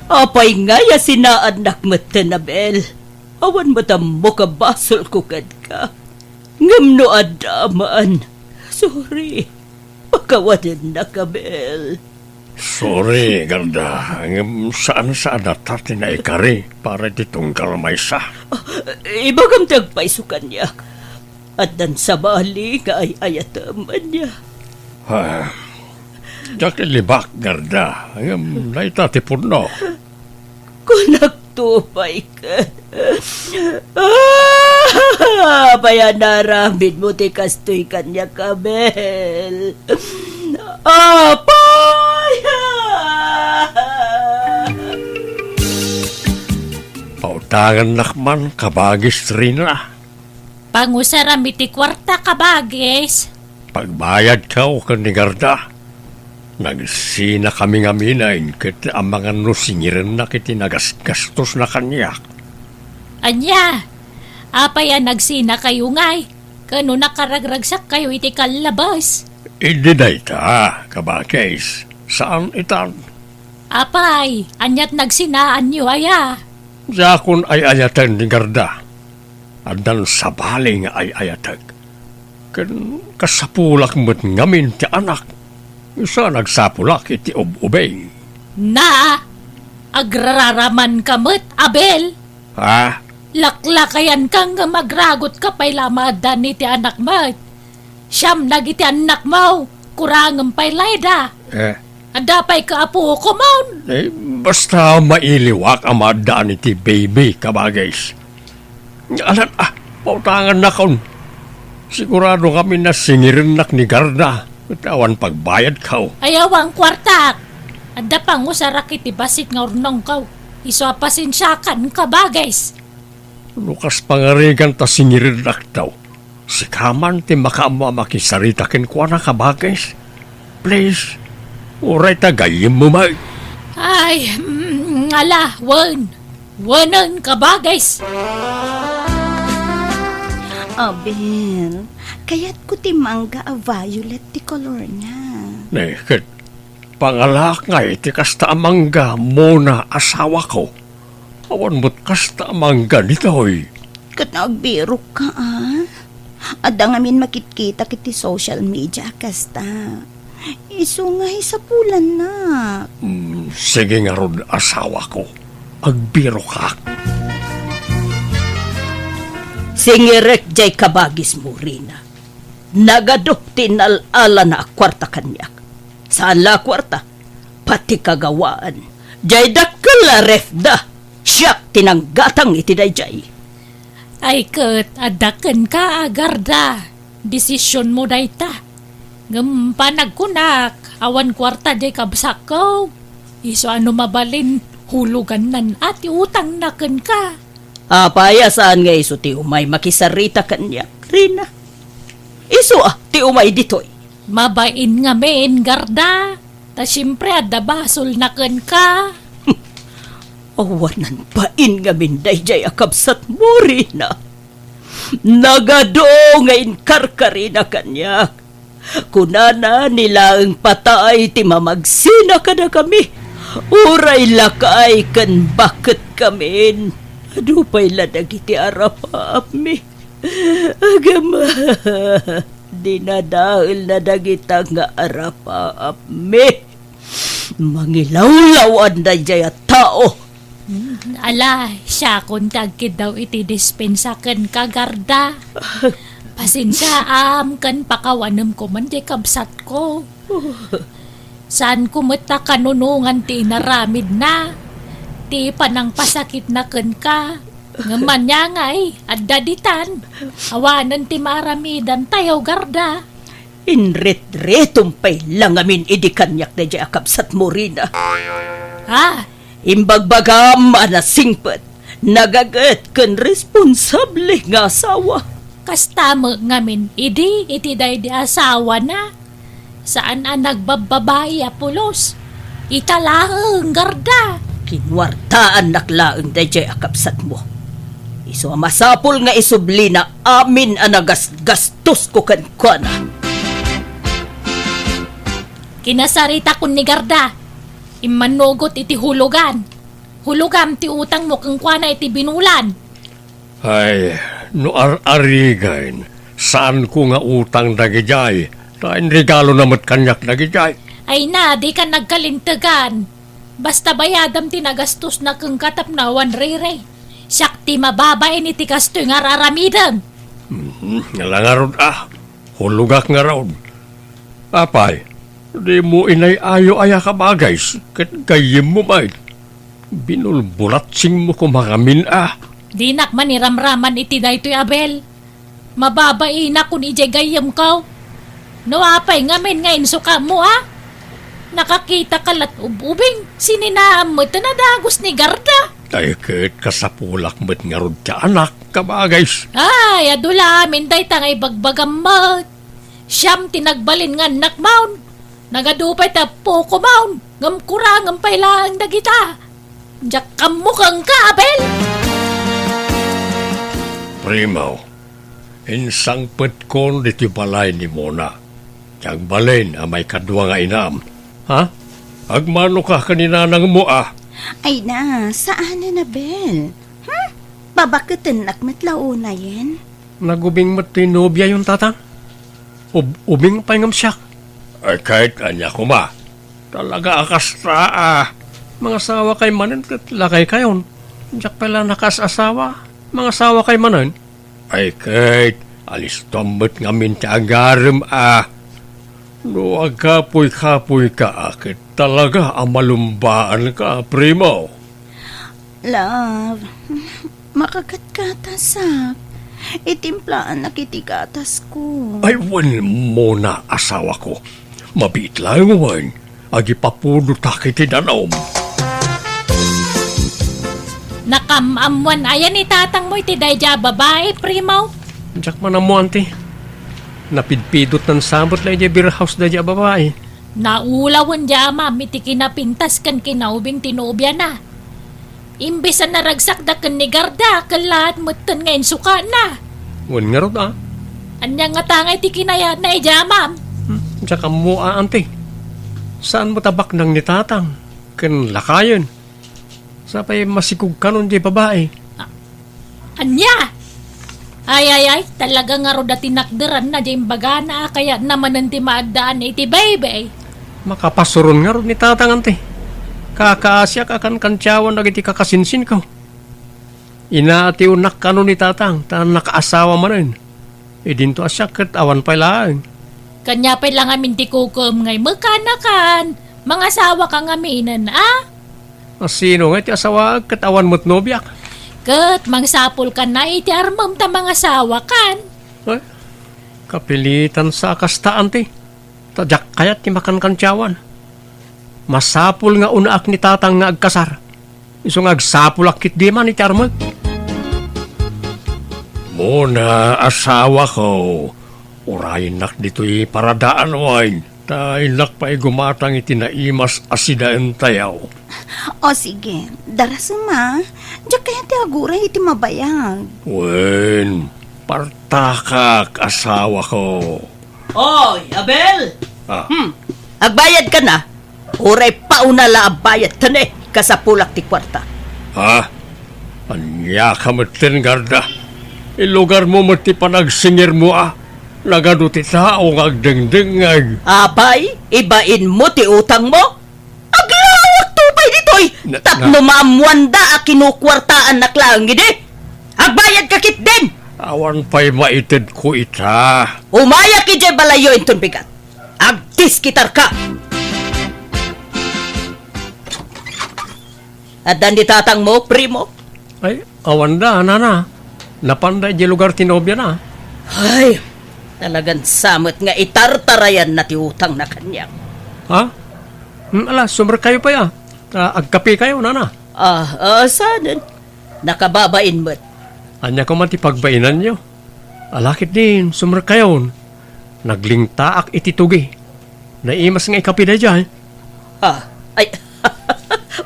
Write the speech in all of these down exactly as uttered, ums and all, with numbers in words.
Apay ngay a sinaannak metten, Abel? Awan met ammok a basolko kenka. Ngem no adda man, sorry, pakawanennak, Abel. Sorry, Garda, ngem saan-saan a ta ti naikari para iti tunggal maysa. Ah, ibagam ti agpayso kaniak. Addan sabali nga ay-ayatem, ania? Ah, diak ilibak, Garda, ngem dayta ti pudno. Kunakto pay ket. Ah, apay a naaramidmo ti kastoy kaniak, Abel? Apay! Pautangannak man, kabagis Rina. Pangusaram iti kuarta, kabagis. Pagbayadkaw ken ni Garda. Nagsinakami ngamin ket amangan no singirennak iti nagasgastosna kaniak. Ania? Apay a nagsinakayo ngay? Ken no nakaragragsakkayo iti kallabes? Idi dayta, kabagis, saan itan. Apay, aniat nagsinaanyo aya? Diakon ay-ayaten ni Garda. Addan sabali nga ay-ayatek. Ken kasapulak met ngamin ti anak. Isu a nagsapulak iti ub-ubing. Na, agrararamanka met, Abel. Ha? Laklakayanka ngem agragutka pay la a maaddaan iti anak met. Siam dagiti annakmo, kurangem pay layda. Eh. Adda pay kaapukomon. Eh, basta mailiwak a maaddaan iti baby, kabagis. Alan, ah, pautangannakon. Sigurado ngamin a singirennak ni Garda, ket awan pagbayadkaw. Ayaw a kuartak. Adda pangusarak iti bassit nga urnongko. Isu a pasensiakan, kabagis. No kas pangarigan ta singirennak daw, sika man ti makaammo a makisarita kenkuana, kabagis. Please, uray ta gayyemmo met. Ay, mm, ala, wen. Wenen, kabagis. Abel, kayatko ti mangga a violet ti kolorna. Ne, ket pangalaak ngay ti kasta a mangga, Mona, asawako. Awan met kasta a mangga ditoy. Ket agbirokka, a? Adda ngamin makitkitak iti social media a kasta. Isu nga isapulannak. Mm, sige ngarud, asawako. Agbirokak. Singirek jay kabagismo, Rina. Nagadu ti inal-alana a kuarta kaniak. Saan la a kuarta, pati kagawaan. Jay dakkel a refda, siak ti nanggatang iti dayjay. Ay ket, adda kenka, Garda. Desisionmo dayta. Ngem panagkunak, awan kuarta jay kabsatko. Isu a no mabalin, hulogannan a ti utangna kenka. Apay a saan nga isu ti umay makisarita kaniak, Rina? Isu a ti umay ditoy. Mabain ngamin, Garda. Ta siempre, adda basolna kenka. Awanan bain ngamin dayjay a kabsatmo, Rina. Nagadu nga inkarkarina kaniak. Kunana, ni laeng patay ti mamagsina kadakami. Uray lakay ken baketkamin. Adu pay la dagiti arapaapmi. Agama, dinadaelna dagita nga arapaapmi. Mangilawlaw-an dayjay a tao. Hmm, ala, siakon ti agkiddaw iti dispensa kenka, Garda. Pasensiaam ken pakawanem koma jay kabsatko. Saanko met a kanunongan ti inaramidna, ti panangpasakitna kenka. Ngem ania ngay, adda ditan. Awanen ti maaramidantayo, Garda. Inritritong pay la ngamin idi kaniak dayjay a kabsatmo, Rina. Ah, imbagbagam a nasingpet, nagaget ken responsable nga asawa. Kasta met ngamin idi iti daydi asawana. Saan a nagbabbabai a pulos. Ita laeng, Garda. Kinuartaannak laeng dayjay a kabsatmo. Isu a masapul nga isublina amin a nagasgastosko kenkuana. Kinasaritakon ni Garda. Immanugot iti hulogan. Ulogam ti utangmo kenkuana iti binulan. Ay, no ar-arigen, saanko nga utang dagidiay, ta inregalona met kaniak dagidiay. Ay na, dikan agkalintegan. Basta bayadam ti nagastosna kenka tapno awan riri. Siak ti mababain iti kastoy nga ar-aramidem. Mhm, ala ngarud a, hulogak ngarud. Apay, dimo inay-ayo aya ka bagay, ket gayyemmo met. Binulbulatsingmo koma ngamin a. Dinak maniramraman iti daytoy, Abel. Mababainak kun idiay gayyemko. No apay ngamin nga insukamo a? Nakakitaka la't ub-ubing, sininaam met a dagus ni Garda. Ay, ket kasapulak met ngarud ti anak, kabagis. Ay, adu la amin dayta nga ibagbagam met. Siam ti nagbalin nga annakmon. Nagadu pay ti appokomon, ngem kurangem pay laeng dagita. Diak ammo kenka, Abel! Primo, insangpetkon ditoy balay ni Mona. Ti agbalin a maikadua nga inam. Ha? Agmanoka ken ni nanangmo a? Ay na, saanen, Abel. Hmm? Babaketennak met la unayen. Nagubing met ti nobiayon, Tatang. Ub-, ubing pay ngem siak. Ay, ket ania koma? Talaga a kasta a. Mangasawa kay manen ket lakay kayon. Diak pay la nakaas-asawa. Mangasawa kay manen. Ay, ket alistuam met ngamin ti agarem a. No agkapuy-kapuy ka a, ket talaga a malumbaan ka, Primo. Love, makagatgatasak. Itimplaanak iti gatasko. Ay, wen, Mona, asawako. Mabiit laeng wen, agipapudota iti danum. Nakam-ammoan aya ni tatangmo iti daydiay a babai, Primo? Diak man ammo, Auntie. Napidpidot nan sabet la idiay beer house daydiay a babai. Naulawen di amam iti kinapintas ken kinaubing ti nobiana. Imbes a naragsakda ken ni Garda, kellaat metten nga insukana. Wen ngarud a. Ania ngata nga iti kinayatna idiay amam? Hmm, diak ammo a, Auntie. Saan met a baknang ni Tatang ken lakayen? Sapay masikog kanon diay babai. A-, ania? Ay, ay, ay, talaga ngarud a tinakderanna diay imbagana a kayatna manen ti maaddaan iti baybay. Makapasuron ngarud ni Tatang, Auntie. Kakaasiak a kankantiawan dagiti kakasinsinko. Inaatiwnak kanon ni Tatang, ta nakaasawa manen. Idinto a siak ket awan pay laeng. Kania pay la ngamin ti kukuem nga imekanakan, mangasawaka ngaminen a? A sino nga iti asawaek ket awan met nobiak? Ket mangsapulkan a iti armem ta mangasawakan. Ay, kapilitan sa a kasta, Auntie. Ta diak kayat ti makankantiawan. Masapul nga unaak ni Tatang nga agkasar. Isu nga agsapulak ketdi man iti armek. Mona, asawako, urayennak ditoy paradaan wen, ta innak pay gumatang iti naimas a sidaentayo. O sige, darasem a. Diak kayat ti aguray iti mabayag. Wen, partakak, asawako. Oy, Abel! Ah. Hmm, agbayad ka na? Uray pauna la a bayad, tane, kasapulak ti kuarta. Ha? Ania ka metten, Garda? Ilugarmo met ti panagsingirmo a. Nagadu ti tao nga agdengdengngeg. Apay, ibainmo ti utangmo? Aglawakto pay ditoy. Na-, tapno na- maammoanda a kinukuartaannak laeng idi. Agbayad ka ketdin. Awan pay maitedko ita. Umayak idiay balayyo inton bigat. Agdiskitarka. Adda ni tatangmo, primo? Ay, awanda, nana. Napanda idiay lugar ti nobiana. Ay, talagan sa met nga itartarayanna ti utangna kaniak. Ha? Hmm, ala, sumrekkayo pay a. Ta agkapekayo, nana. Ah, ah, sanen? Nakababain met. Ania koma ti pagbainanyo? Ala ketdin, sumrekkayon. Naglingtaak iti tugi. Naimas nga ikapi daydiay. Ah, ay,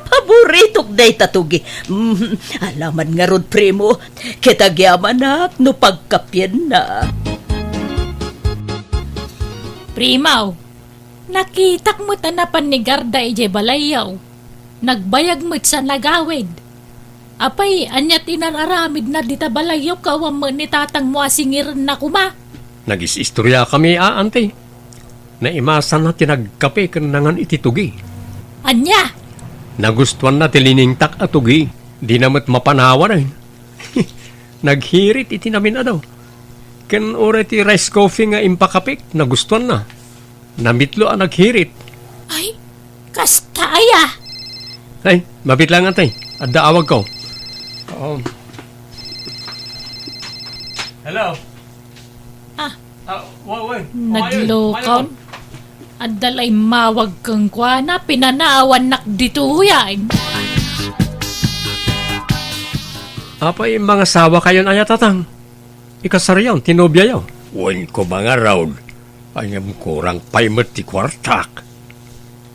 paboritok dayta tugi. Mm, alaman ngarud, primo, ket agyamanak no pagkapienna. Primo, nakitak met a napan ni Garda idiay balayyo. Nagbayag met sa nagawid. Apay, ania ti inar-aramidna dita balayyo, awan met ni tatangmo a singirenna koma? Nagis-istoriakami a, anti. Naimasanna ti nagkape ken nangan iti tugi. Ania? Nagustuanna ti liningtak a tugi. Dina met mapan awanen. Naghirit iti namin-adu. Ken uray ti rice coffee nga impakapek, nagustuanna. Namitlo a naghirit. Ay, kasta aya? Ay, mabit lang, anti. Adda awagko. Oo. Hello? Ah. Ah, wa-, wa-, Naglokaw. Adda la immawag kenkuana, pinanaawannak ditoyen. Apay, mangasawakayon aya, tatang? Ikasaryon ti nobiayo? Wen ko mangarud, ngem kurang pay met ti kuartak.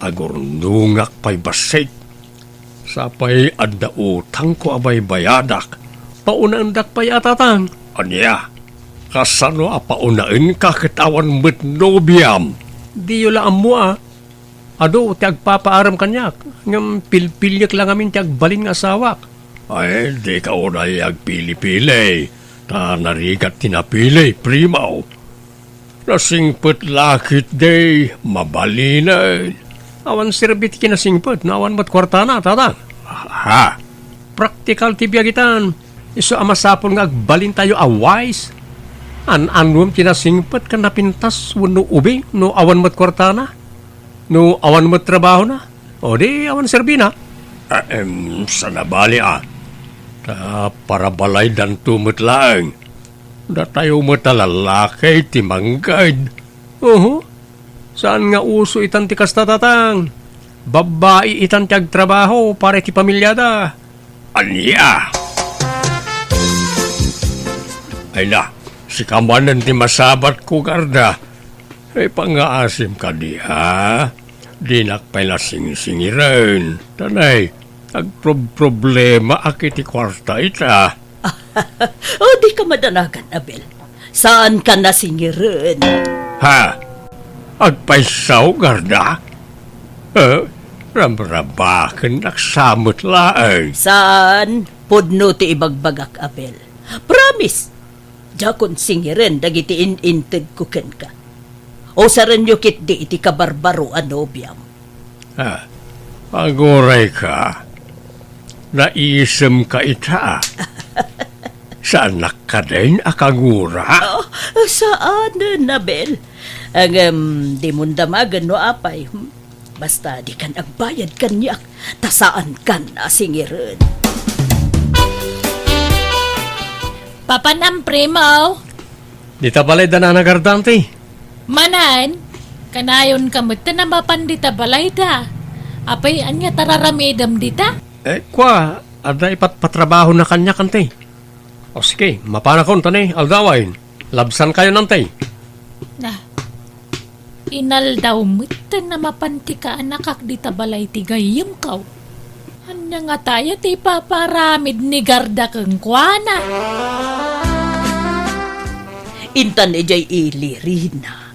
Agurnongak pay bassit. Sapay adda utangko a baybayadak. Paunaendak pay a, tatang. Ania? Kasano a paunaenka ket awan met nobiam? Diyo la ammo a. Adu ti agpapaarem kaniak, ngem pilpiliek la ngamin ti agbalin nga asawak. Ay, dika unay agpili-pili, ta narigat ti napili, primo. Nasingpet la ketdi, mabalinen. Awan serbi ti kinasingpet no awan met kuartana, tatang. Ha? Praktikal ti biag itan. Isu a masapul nga agbalintayo a wise. An-anuem ti nasingpet ken napintas wenno ubing no awan met kuartana? No awan met trabahona? O di awan serbina? Ahem, saan a bali a. Ta parabalaydanto met laeng. Datayo met a lalaki ti mangged. Oho. Saan nga uso itan ti kasta, tatang? Babbai itan ti agtrabaho para iti pamiliada. Ania? Ay na, sika manen ti masabatko, Garda. Ay, pangngaasim kadi, ha? Dinak pay la singsingiren. Tanay, agprob-problemaak iti kuarta ita. O, dika madanagan, Abel. Saanka nasingiren. Ha? Agpayso, Garda? Eh, ramrabakennak sa met laeng. Saan? Pudno ti ibagbagak, Abel. Promise! Diakon singiren dagiti in-intedko kenka. Usarenyo ketdi iti kabarbaro a nobiam. Ah, agurayka. Naisemka ita. Saannak kadin a kagura? Oh, saan, Abel. Ngem, dimon damagen no apay. Hmm? Basta dikan agbayad kaniak, ta saankan a singiren. Papanam, primo. Dita balayda nana Garda, anti? Manen, kanayonka met a mapan dita balayda. Apay, ania ti ar-aramidem dita? Eh, kua, adda ipatpatrabahona kaniak, anti. O sige, mapanakon, ta ni, aldawen. Labsankayon, anti? Na, inaldaw met a mapan ti kaanakak dita balay ti gayyemko. Ania ngata aya ti ipaparamid ni Garda kenkuana? Intan idiay ilirina,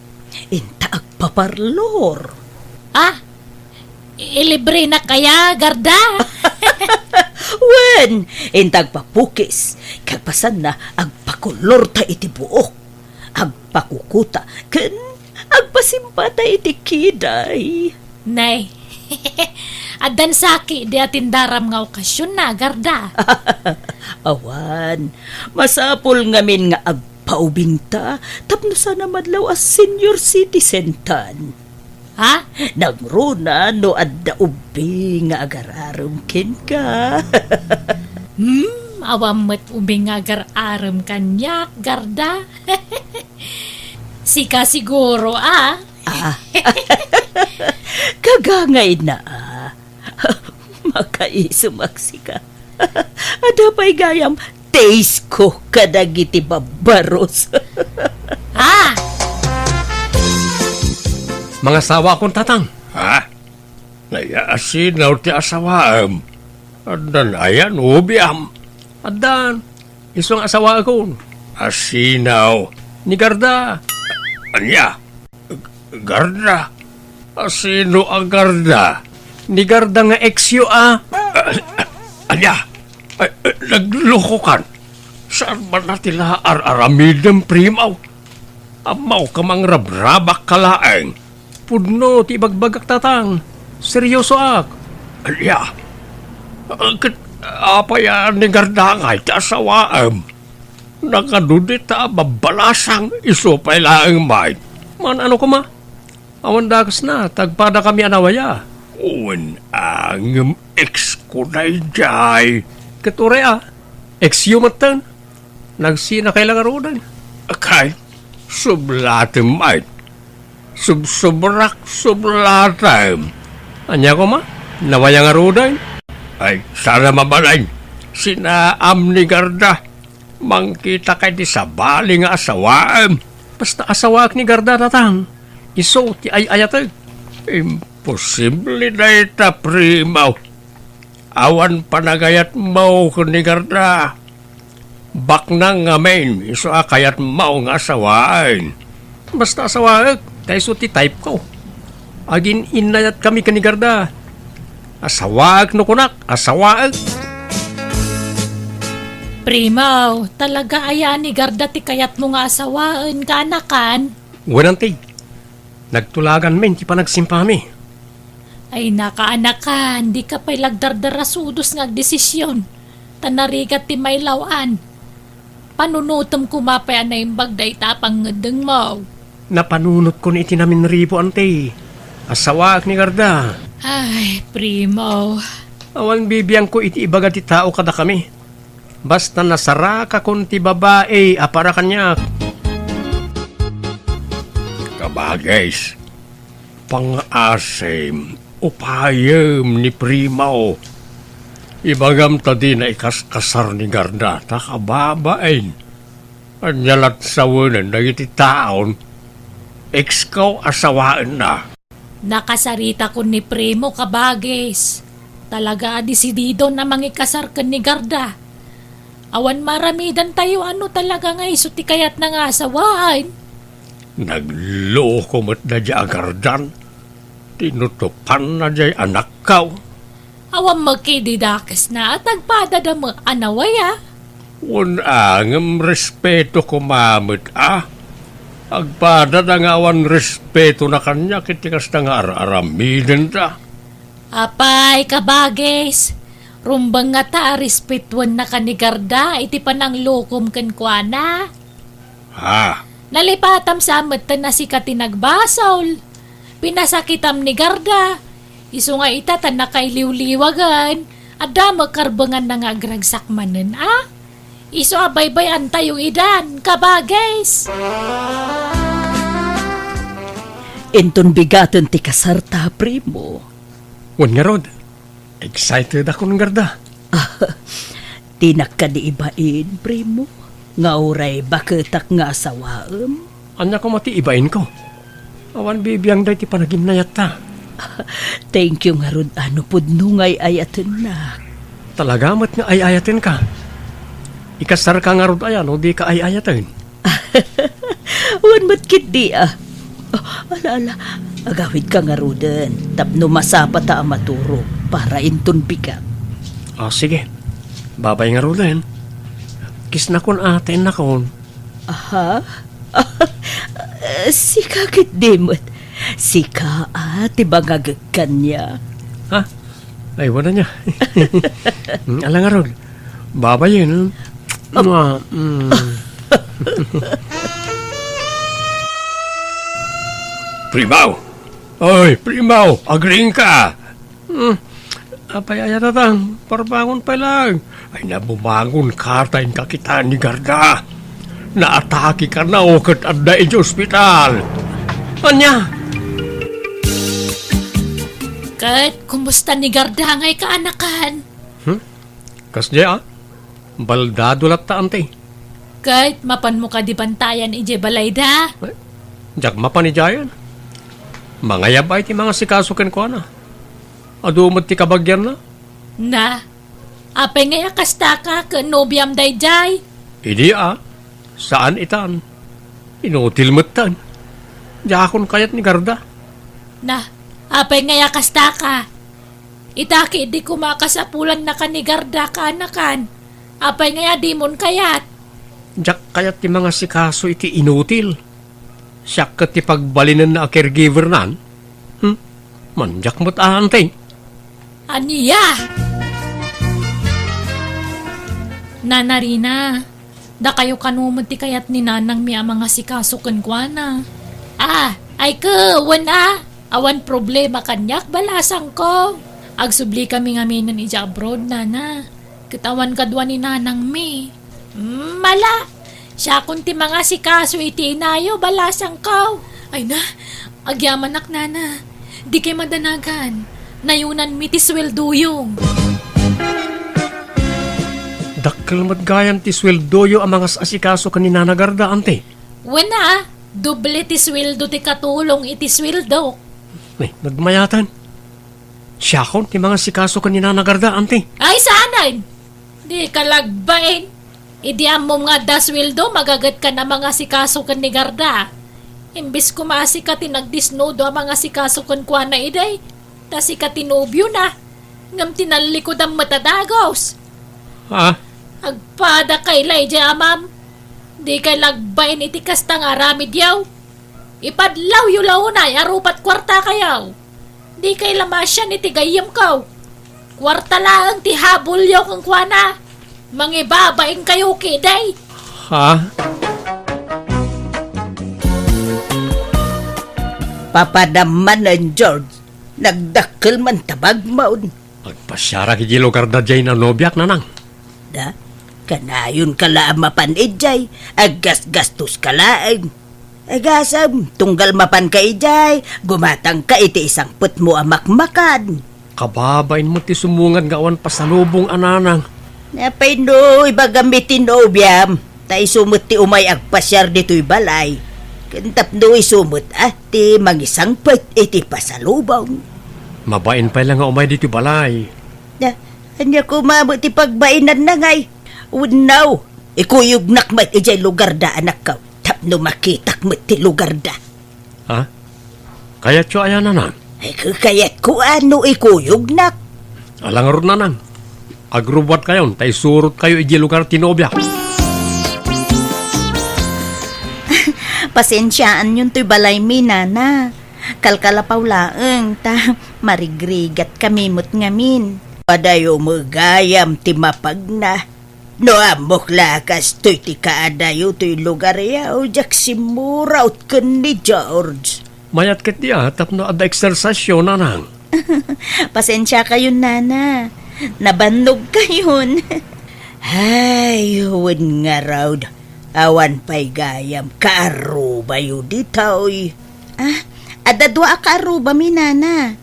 inta agpaparlor. Ah, ilibrenak aya, Garda? Wen, inta agpapukis. Kalpasanna, agpakulorta iti buok. Agpakukuta ken agpasimpata iti kiday. Nay, addan saki di atindaram nga okasionna, Garda. Awan, masapul ngamin nga agpaubingta tapno saan a madlaw a senior citizen tan. Ha? Nangruna no adda ubing nga agar-arem kenka. Hmm, awan met ubing nga agar-arem kaniak, Garda. Sika siguro, ah. Ah. Kagangayna, ah. Makaisumak sika. Adda pay gayam taste ko kadagiti babbaros. Ah! Mangasawakon, tatang. Ha? Naiasinaw ti asawaem. Addan aya nobiam? Addan. Isu nga asawaekon. Asinaw? Ni Garda. Ania? Garda? Asino a Garda? Ni Garda nga ex-yo a. Ah, ania? Ay, eh, naglokokan. Saan man na ti la ar-aramidem, Primo? Ammawka mangrabrabak ka laeng. Pudno ti ibagbagak, Tatang. Seryosoak. Ania? Ah, ket apay a ni Garda ngay ti asawaem? Nakadudi ta babbalasang isu pay laeng met. Man-ano koma? Awan dakesna, tagpadakami a nawaya. Wen a, ngem ex ko daydiay. Ket uray a, ex-yo metten. Nagsinakay la ngaruden. Kay, sublatem met. Subsubrak, sublatem. Ania koma? Nawaya ngaruden? Ay, saan a mabalin. Sinaam ni Garda. Mangkitak iti sabali nga asawaem. Basta asawaek ni Garda, Tatang. Isu ti ay-ayatek. Imposible dayta, Primo. Awan panagayatmo ken ni Garda. Baknang ngamin, isu a kayatmo nga asawaen. Basta asawaek, ta isu ti type ko. Agin-innayatkami ken ni Garda. Asawaek no kunak, asawaek. Primo, talaga aya ni Garda ti kayatmo nga asawaen, kaanakan? Wen, Auntie. Nagtulaganmin ti panagsimpami. Ay, nakaanakan, dika pay la agdardarasudos nga agdesisyon. Ta narigat ti mailaw-an. Panunotem koma pay a naimbag dayta a pangngeddengmo. Napanunotkon iti naminribo, Auntie. Asawaek ni Garda. Ay, Primo. Awan bibiangko iti ibaga ti tao kadakami. Basta nasarakakon ti babai a para kaniak. Kabagis, pangaasim, upayem ni Primo. Ibagam ta dina ikaskasar ni Garda ta kababain. Ania lat sawenen dagiti taon, ex ko a sawaenna. Nakasaritakon ni Primo, kabagis. Talaga a desididon a mangikasar ken ni Garda. Awan maaramidantayo a no talaga nga isu ti kayatna nga asawaen. Nagloko met daydiay a Gardan. Tinutopanna diay anakko. Awan met kadi dakesna a tagpadada met a nawaya. Wen a, ngem respeto koma met a. Agpadada nga awan respetona kaniak iti kasta nga ar-aramidenda. Apay, kabagis, rumbeng ngata a respetoennaka ni Garda iti pananglokom kenkuana? Ha? Nalipatam sa metten a sika ti nagbasol. Pinasakitam ni Garda. Isu nga ita ta nakailiwliwagen. Adda met karbenganna nga agragsak manen a. Isu a baybay-antayo idan, kabagis. Inton bigaten ti kasarta, Primo. Wen ngarud, excited akon, Garda. Dinak kadi ibain, Primo, nga uray baketak nga asawaem? Ania koma ti ibainko? Awan bibiang daydi panaginayatta. Thank you ngarud a no pudno nga ay-ayatennak. Talaga met nga ay-ayatenka. Ikasarka ngarud aya no dika ay-ayaten? Wen met ketdi a. Oh, ala, ala. Agawidka ngaruden tapno masapata a maturog para inton bigat. Ah, sige. Babay ngaruden. Kissnakon a, tennakon. Aha? Sika ketdi met. Sika a ti bangagek kaniak. Ha? Ay, wala niya. Mm, ala ngarud. Babayen, ah. Mua, mm. Primaw! Oy, Primaw! Agriingka! Hmm. Apay aya, Tatang? Parbangon pay laeng. Ay, nabumangon ka ta inka kitaan ni Garda. Naatake kano ket adda idiay ospital. Ania? Ket kumusta ni Garda ngay kaanakan? Hmm? Kasdiay a? Baldado latta, Auntie. Ket mapanmo kadi bantayan idiay balayda? Eh, diak mapan idiayen. Mangayab ay ti mangasikaso kenkuana. Adu met ti kabagianna. Na, apay ngay a kastaka ken nobiam daydiay? Idi a, saan itan. Inutil metten. Diakon kayat ni Garda. Na, apay ngay a kastaka? Ita ketdi koma a kasapulanna ka ni Garda kaanakan. Apay ngay a dimon kayat? Diak kayat ti mangasikaso iti inutil. Siak ket ti pagbalinenna a caregiver-nan. Hmm? Mandiak met a, Ante. Ania? Nana Rina, dakayo kano met ti kayat ni nanangmi a mangasikaso kenkuana? Ah, ay ket, wen a, awan problema kaniak, balasangko. Agsublikamin ngamin idiay abroad, nana. Ket awan kadua ni nanangmi. Mm, mala, siakon ti mangasikaso iti inayo, balasangko. Ay na, agyamanak, nana. Dikay madanagan. Nayunanmi ti sueldoyo. Dakkel met gayam ti sueldoyo a mangas-asikaso ken ni Nana Garda, Ante. Wen a, doble ti sueldo ti katulong iti sueldok. Ay, nagmayaten. Siakon ti mangasikaso ken ni Nana Garda, Ante. Ay, saanen? Dika lagbain. Idi ammom nga adda sueldo, magagetka a mangasikaso ken ni Garda. Imbes koma a sika ti nagdisnudo a mangasikaso kenkuana idi, ta sika ti nobiona, ngem tinallikodam met a dagus. Ha? Agpadakay la idiay amam. Dikay lagbain iti kasta nga aramidyo. Ipadlawyo la unay a rupat kuartakayo. Dikay la masian iti gayyemko. Kuarta laeng ti habulyo kenkuana. Mangibabainkayo ketdi. Ha? Papadam manen, George. Nagdakkel man ta bagmon. Agpasiarak idiay lugar daydiay a nobiak, nanang. Da, kanayonka la a mapan idiay, aggasgastoska laeng. Agasem, tunggal mapanka idiay, gumatangka iti isangpetmo a makmakan. Kababain met ti sumungad nga awan pasalubong a nanang. Apay no ibagam iti nobiam, ta isu met ti umay agpasiar ditoy balay. Ken tapno isu met a ti mangisangpet iti pasalubong. Mabain pay la nga umay ditoy balay. Da, ania koma met ti pagbainanna ngay? Wenno, ikuyognak met idiay lugarda, anakko, tapno makitak met ti lugarda. Ha? Kayatyo aya, nanang? Ay, kayatko a no ikuyognak. Ala ngarud, nanang. Agrubbuatkayon ta isurotkayo idiay lugar ti nobiak. Pasensiaanyon toy balaymi, nana. Kalkalapaw laeng ta marigrigatkami met ngamin. Adayo met gayam ti mapagna. No ammok la a kastoy ti kaadayo toy lugaryo, diak simmuraot ken ni George. Mayat ketdi a tapno adda eksersisyo, nanang. Pasensiakayon, nana. Nabannogkayon. Ay, wen ngarud, awan pay gayam kaarrubayo ditoy. Ah, adda dua a kaarrubami, nana.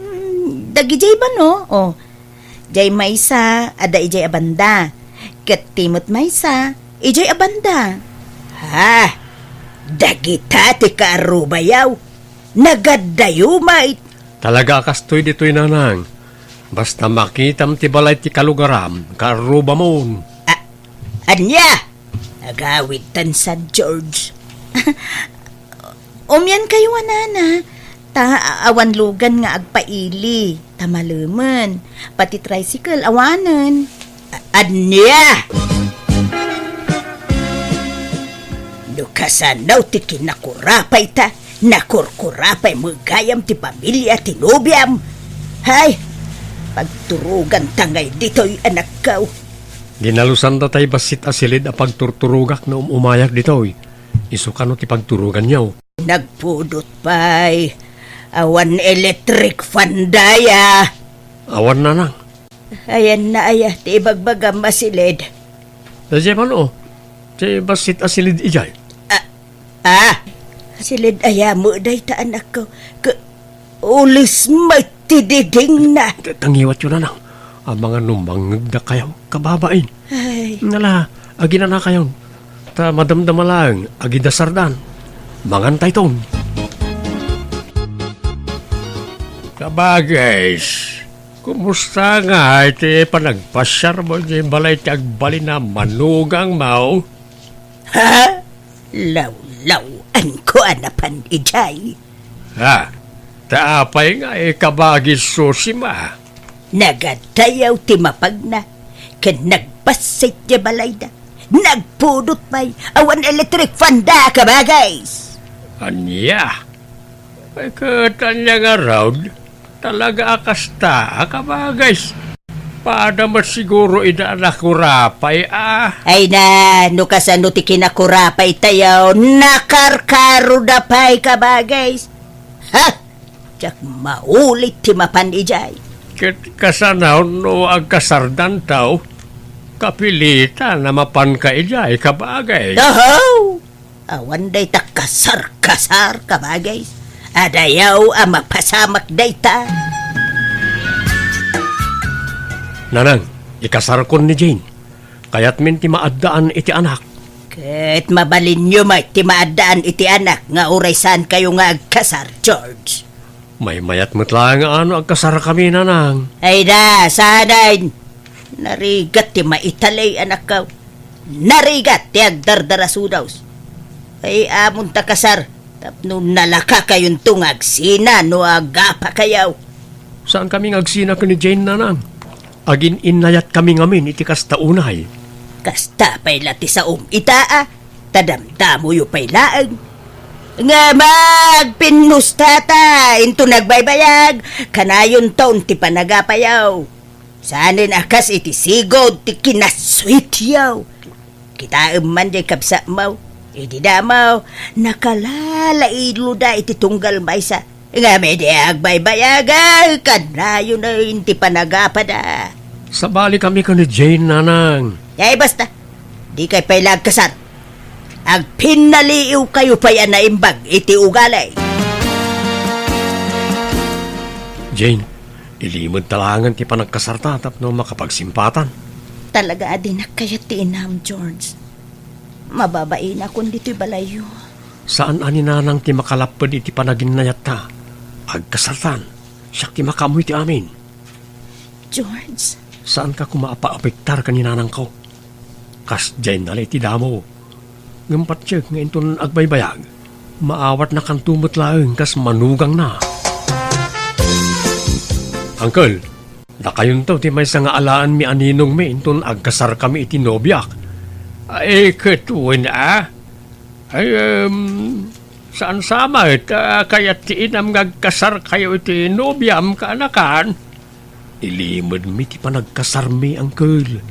Mm, dagidiay bano? Oh, diay maysa, adda idiay a banda. Ket ti met maysa, idiay a banda. Ha? Dagita ti kaarrubayo? Nagaddayo met? Talaga a kastoy ditoy, nanang. Basta makitam ti balay ti kalugaram, kaarrubamon. A-, ania? Agawidtan San George. Umiankayo a, nana, ta awan lugan nga agpaili, ta malemen. Pati tricycle, awanen. A-, ania? No kasano ti kinakurapay ta, nakurkurapay met gayam ti pamilia ti nobiam. Hay, pagturoganta ngay ditoy, anakko. Ginalusanda tay bassit a silid a pagturturogak no um-umayak ditoy. Isu kano ti pagturoganyo? Nagpudot pay. Awan electric fan daya. Awan, nanang. Ayanna aya ti ibagbagam a silid? Daydiay man, o. Ti bassit a silid idiay. Ah, ah. Silid aya met dayta, anakko. Ke-, ules met ti didingna. Ta-, tangiwatyo, nanang. Amangan no mangngegdakayo, kababain. Ay. Ngala, aginanakayon. Ta madamdama laeng, agidasardan. Mangantayton. Kabagis, kumusta ngay ti panagpasiarmo idiay balay ti agbalin a manugangmo? Ha? Lawlaw-anko a napan idiay. Ha? Ta apay ngay, kabagis Susima? Nagadayaw ti mapagna, ken nagbassit ti balayda. Nagpudot pay, awan electric fan da, kabagis. Ania? Ay, ket ania ngarud? Talaga a kasta, a kabagis. Pada met siguro ida a nakurapay, a. Ay na, no kasano ti kinakurapay tayo, nakarkaro da pay, kabagis. Ha? Diak maulit ti mapan idiay. Ket kasano no agkasardanto? Kapilitan a mapanka idiay, kabagis. Oho! Awan dayta kasar-kasar, kabagis. Adayaw a mapasamak dayta. Nanang, ikasarkon ni Jane. Kayatmin ti maaddaan iti anak. Ket mabalinyo met ti maaddaan iti anak nga uray saankayo nga agkasar, George. Maymayat met laeng a no agkasarkami, Nanang. Ay da, saanen. Narigat ti maitalay, anakko. Narigat ti agdardarasudaw. Ay, amon ta kasar. Tapno nalakakayonto nga agsina no agapakayo. Saankami nga agsina ken ni Jane, Nanang. Agin-innayatkami ngamin iti kasta unay. Kasta pay la ti saom ita, a? Ta damdamoyo pay laeng. Nga magpinnusta ta, inton nagbaybayag, kanayonton ti panagapayo. Saanen a kas iti sigud ti kinasweetyo. Kitaem man diay kabsatmo, idi damo, nakalalailo da iti tunggal maysa. Ngem idi agbaybayag, kanayon ti panagapada. Sabalikami ken ni Jane, Nanang. Ay, basta. Dikay pay la agkasar. Agpinnaliiwkayo pay a naimbag iti ugali. Jane, ilimedta laengen ti panagkasarta tapno makapagsimpatan. Talaga a dinak kayat ti inam, George. Mababainakon ditoy balayyo. Saan a ni Nanang ti makalapped iti panaginnayatta. Agkasartan, siak ti makaammo iti amin. George? Saanka koma a paapektar ken ni Nanangko. Kasdiay nala iti damo. Ngem patiek nga inton agbaybayag, maawatnakanto met laeng kas manugangna. Uncle, dakayonto ti maysa nga alaenmi a ninongmi inton agkasarkami iti nobiak. Ay, ket wen a? Ay, em, saan sa met, a, kayat ti inam nga agkasarkayo iti nobiam, kaanakan? Ilimedmi ti panagkasarmi, Uncle.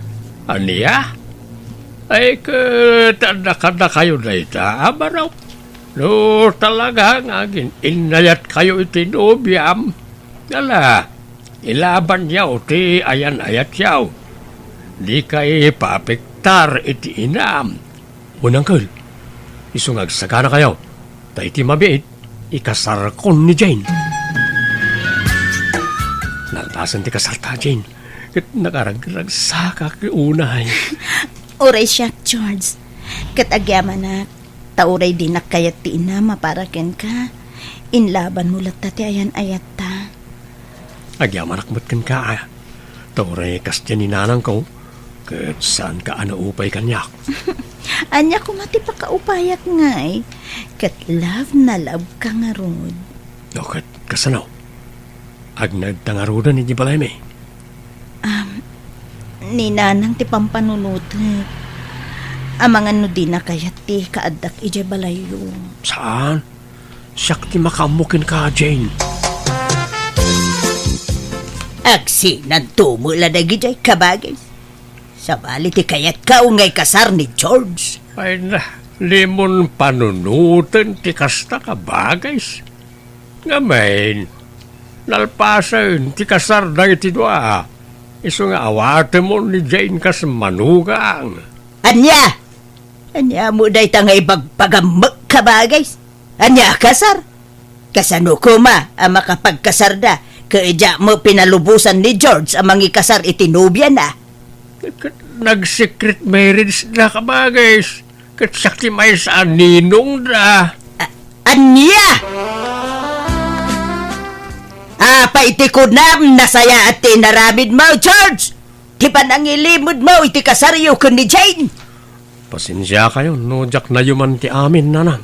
Ania? Ay, ket adda kadakayo dayta a barok. No talaga nga agin-innayatkayo iti nobiam, ala, ilabanyo ti ayan-ayatyo. Dikay paapektar iti inam. Wen, Uncle, isu nga agsaganakayo, ta iti mabiit, ikasarkon ni Jane. Nalpasen ti kasarta, Jane, ket nakaragragsakak unay. Uray siak, George, ket agyamanak, ta uray dinak kayat ti inam a para kenka, inlabanmo latta ti ayan-ayatta. Agyamanak met kenka, a. Ta uray kasdiay ni nanangko, ket saanka a naupay kaniak. Ania koma ti pakaupayat ngay? Ket love na love ka ngarud. O, ket kasano? Agnaedta ngaruden iti balaymi? Am, ni nanang ti pampanunotek. Amangan no dina kayat ti kaaddak idiay balayyo. Saan? Siak ti makaammo kenka, Jane. Agsinanto met la dagidiay, kabagis. Sabali ti kayatka nga ikasar ni George. Ay na, dimon panunoten ti kasta, kabagis. Ngamin, nalpasen ti kasar dagiti dua. Isu nga awatemon ni Jane kas manugang. Ania? Ania met dayta nga ibagbagam met, kabagis? Ania a kasar? Kasano koma a makapagkasarda ket diak met pinalubosan ni George a mangikasar iti nobiana? Ket nag-secret marriage da, kabagis. Ket siak ti maysa a ninongda. A-, ania? Apay ti kunam, nasayaat ti inaramidmo, George? Ti panangilimedmo iti kasaryo ken ni Jane? Pasensiakayo no diak nayuman ti amin, nanang.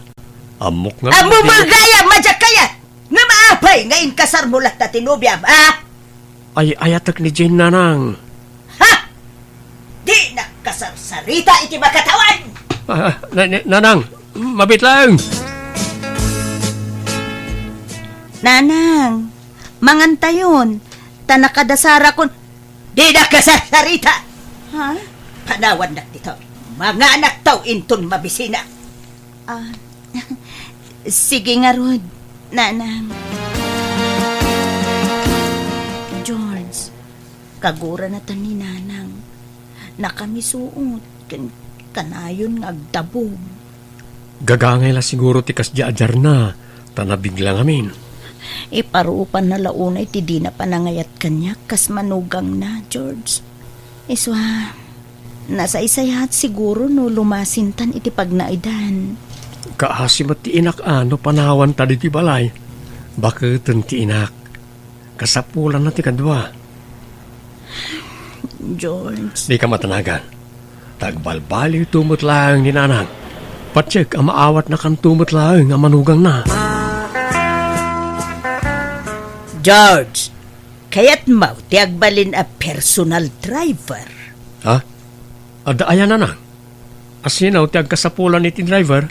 Ammok nga... Ammom gayam a diak kayat! Ngem apay nga inkasarmo latta ti nobiam, a? Ay-ayatek ni Jane, Nanang. Ha? Dinak kasarsarita iti makatawan! Ah, na-, na-, Nanang, mabiit laeng. Nanang, mangantayon, ta nakadasarakon. Dinak kasarsarita! Ha? Panawannak ditoy. Manganakto inton mabisinak. Ah, sige ngarud, Nanang. George, kaguranatan ni Nanang. Nakamisuot ken kanayon nga agdabog. Gagangay la siguro ti kasdiay a diarna, ta nabigla ngamin. Iparupanna la unay ti dina panangayat kaniak kas manugangna, George. Isua, nasaysayaat siguro no lumasintan iti pagnaedan. Kaasi met ti inak a no panawanta ditoy balay. Baketen ti inak. Kasapulanna ti kadua. George. Dika matanagan. Ta agbalbaliwto met laeng ni Nanang. Patiek a maawatnakanto met laeng a manugangna. George, kayatmo ti agbalin a personal driver? Ha? Adda aya, Nanang? Asino ti agkasapulan iti driver?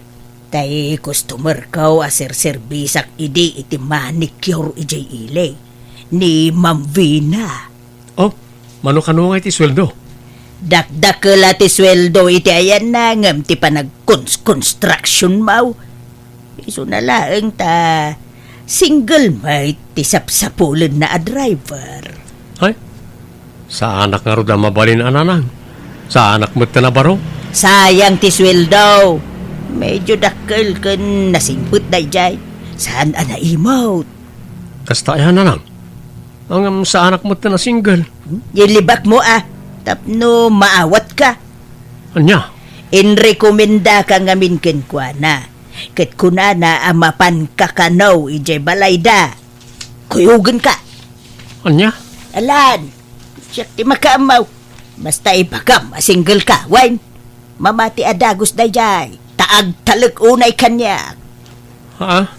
Tay customerko a serserbisak idi iti manicure idiay ili, ni Ma'am Vina. Oh, mano-kano ngay ti sueldo? Dakdakkel a ti sueldo iti ayanna ngem ti panagkons-construction mo. Isuna laeng ta single met ti sapsapulenna a driver. Ay, saanak ngarud a mabalin a Nanang. Saanak met a nabaro. Sayang ti sueldo. Medyo dakkel ken nasingpet daydiay. Saan a naimot. Kasta aya, Nanang? Ngem saanak met a single. Ilibakmo a, tapno maawatka. Ania? Inrekomendaka ngamin kenkuana. Ket kunana a mapanka kano idiay balayda. Kuyogenka. Ania? Alan, siak ti makaammo. Basta ibagam a single ka, wen? Mamati a dagus daydiay, ta agtalek unay kaniak. Ha?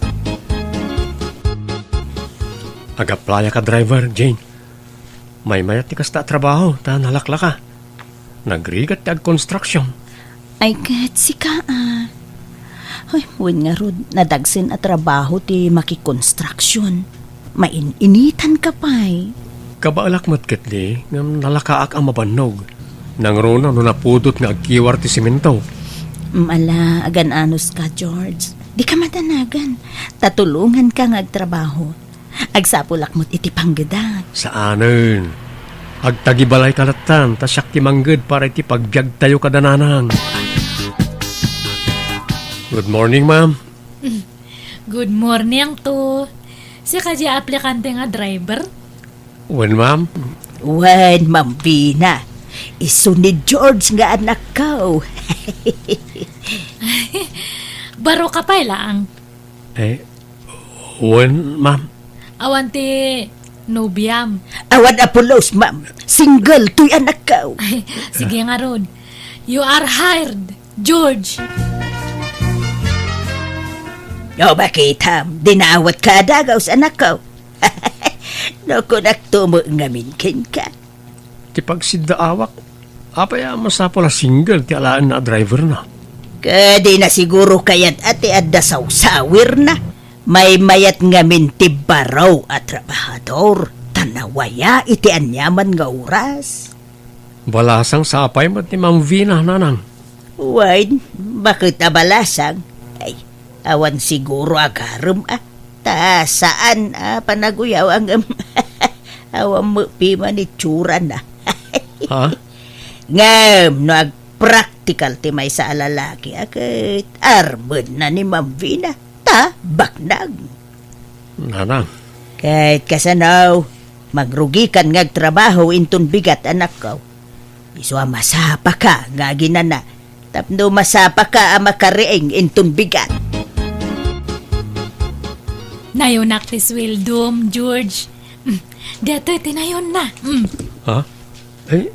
Agaplayak a driver, Jane. Maymayat ti kasta a trabaho, ta nalaklaka. Nagrigat ti agkonstruksyon. Ay, ket sika a. Ay, wen ngarud, nadagsen a trabaho ti makikonstruksyon. Main-initan ka pay. Kabaelak met ketdi, ngem nalakaak a mabannog. Nangruna no napudot nga agkiwar ti semento. Ala, agan-anos ka, George. Dika madanagan. Tatulongan ka nga agtrabaho. Agsapulak met iti panggedak. Saanen. Agtagibalay ka lattan, ta siak ti mangged para iti pagbiagtayo kada Nanang. Good morning, ma'am. Good morning to. Sika di aplikante nga driver? Wen, ma'am. Wen, Ma'am Vina. Isu ni George nga anakko. Baro ka pay laang. Eh, wen, ma'am. Awan ti nobiam. Awan a pulos, ma'am. Single toy anakko. Ay, sige ngarud. You are hired, George. O, bakitam, dinawatka a dagus, anakko. No kunakto met ngamin kenka. Ti pagsiddaawak, apay a masapul a single ti alaenna a driverna? Ket dina siguro kayat a ti adda sawsawirna. Maymayat ngamin ti baro a trabahador, ta nawaya iti aniaman nga oras. Balasang sapay met ni Ma'am Vina, Nanang. Wen, baket a balasang. Ay, awan siguro agarem a. Ta saan a panaguyaw ngem awan met piman itsurana. Ha? Ngem no agpraktikal ti maysa a lalaki a ket armenna ni Ma'am Vina, ta baknag. Nanang. Ket kasano, magrugikan nga agtrabaho inton bigat, anakko. Isu a masapaka nga aginana, tapno masapaka a makariing inton bigat. Nayonak ti sueldom, George. Mm, datoy ti nayonna. Mm. Ha? Eh,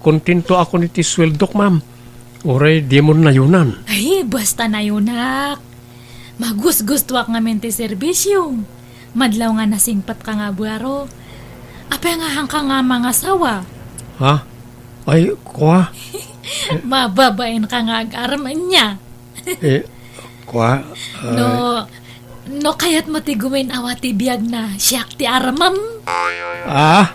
kontento ako iti sueldok, ma'am. Uray dimon nayonan. Ay, basta nayonak. Magusgustuak ngamin ti serbisiom. Madlaw nga nasingpetka nga baro. Apay nga haanka nga mangasawa? Ha? Ay, kua? Mababain ka nga agarem ania. Eh, kua? No, no kayatmo ti gumin-awa ti biag na siak ti armem. Ah?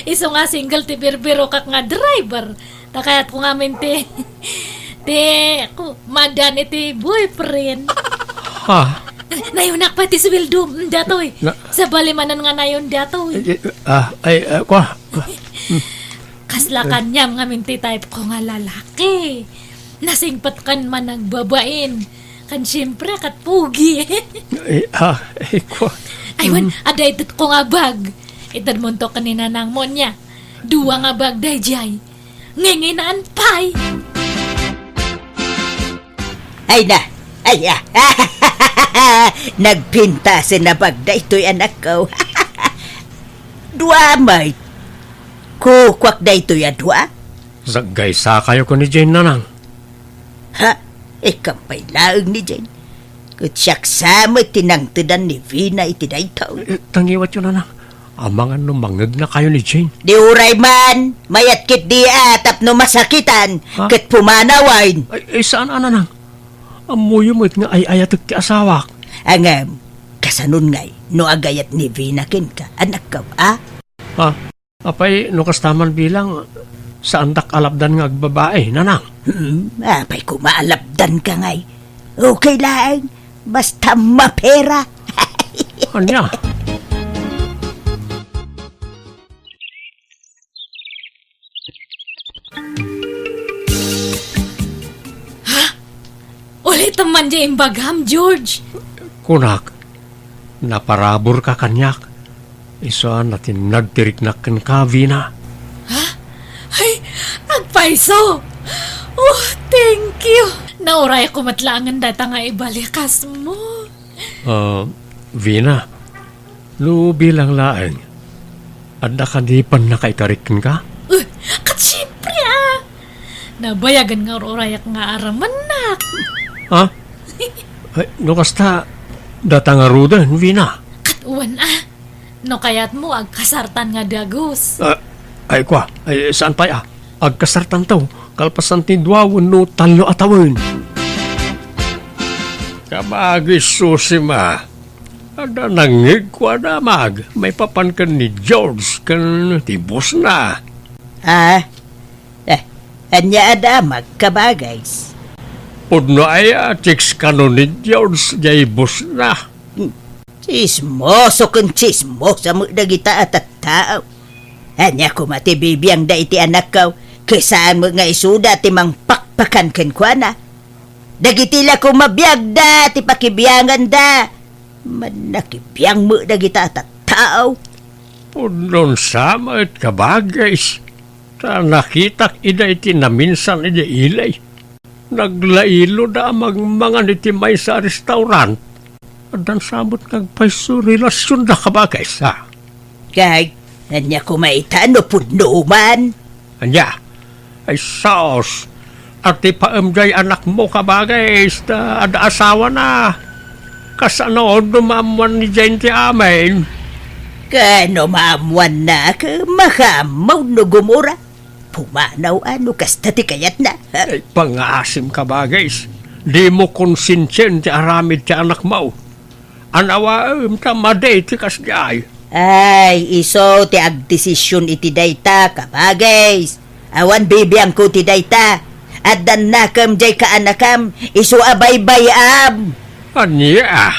Isu nga single ti birbirokak nga driver. Ta kayatko ngamin ti, ti, ku-, madan iti boyfriend. Ha? Nayonak pay ti suweldo, mm, datoy. Na- Sabali manen nga nayon datoy. Eh, eh, ah, ay, ah, kua? Kasla kaniam ngamin ti type ko nga lalaki. Nasingpet ken managbabain. Ken siyempre, ket pugi. Eh, ah, eh, kua? Ay, wen, adda itedko nga bag. Itedmonto ken ni nanangmo ania. Dua nga bag daydiay. Nginginaan pay. Ay na, ay, ah. Nagpintasen a bag daytoy, anakko. Dua met. Kukuak daytoy a dua. Saggaysakayo ken ni Jane, nanang. Ha? Ikam pay laeng ni Jane. Ket siak sa met ti nangtedan ni Vina iti daytoy. Eh, tangiwatyo, nanang. Amangan no mangegnakayo ni Jane. Di uray man, mayat ketdi a tapno masakitan, ha? Ket pumanawen. Ay, ay, saan a, nanang? Ammoyo met nga ay-ayatek ti asawak. Ngem, kasanon ngay, no agayat ni Vina kenka, anakko, a? Ha? Apay, no kasta man bilang, saandak a lapdan nga agbabai, nanang? Hmm, apay koma a lapdanka ngay. Okay laeng, basta mapera. Ania? Ha? Ulitem man diay imbagam, George. Kunak, naparaburka kaniak. Isu a natinnag ti riknak kenka, Vina. Ha? Ay, agpayso! Oh, thank you! Naurayko met laengen dayta nga ibalikasmo. Ah, Vina, no bilang laeng, adda kadi pannakaikarik kenka? Eh, ket siempre, ah! Nabayagen nga ur-urayak nga aramennak. Ha? Ay, no kasta, data ngaruden, Vina. Ket wen, ah. No kayatmo, agkasartan nga dagus. Ah, ay, kua, ay, saan pay, ah? Agkasartanto, kalpasan ti dua wenno tallo a tawen. Kabagis, Susima. Adda nangngegko a damag maipapan ken ni George ken ti bossna. Ah? Eh, ania a damag, kabagis? Pudno aya a chicks kano ni George jay bossna? Hmm. Tsismoso ken tsismosa met dagita a tattao. Ania koma ti bibiangda iti anakko, ket saan met nga isuda ti mangpakpakan kenkuana? Dagiti la koma biagda ti pakibianganda. Mannakibiang met dagita a tattao. Pudno sa met, kabagis, ta nakitak ida iti naminsan idiay ili. Naglailoda a mangmangan iti maysa a restaurant. Addan sa met nga agpayso relasionda, kabagis, a? Kay, ania koma ita no pudno man? Ania? Ay, sus! Atipaem jay anakmo, kabagis, ta adda asawana. Kasano no maammoan ni Jane ti amin? Kano maammoanna, ket makaammo no gumura? Pumanaw a no kasta ti kayatna. Ay, pangngaasim, kabagis. Dimo konsensiaen ti aramid ti anakmo. Anawaem ta madi ti kasdiay. Ay, isu ti agdesision iti dayta, kabagis. Awan bibiangko ti dayta. Addan nakem jay kaanakam, isu a baybay-am. Ania?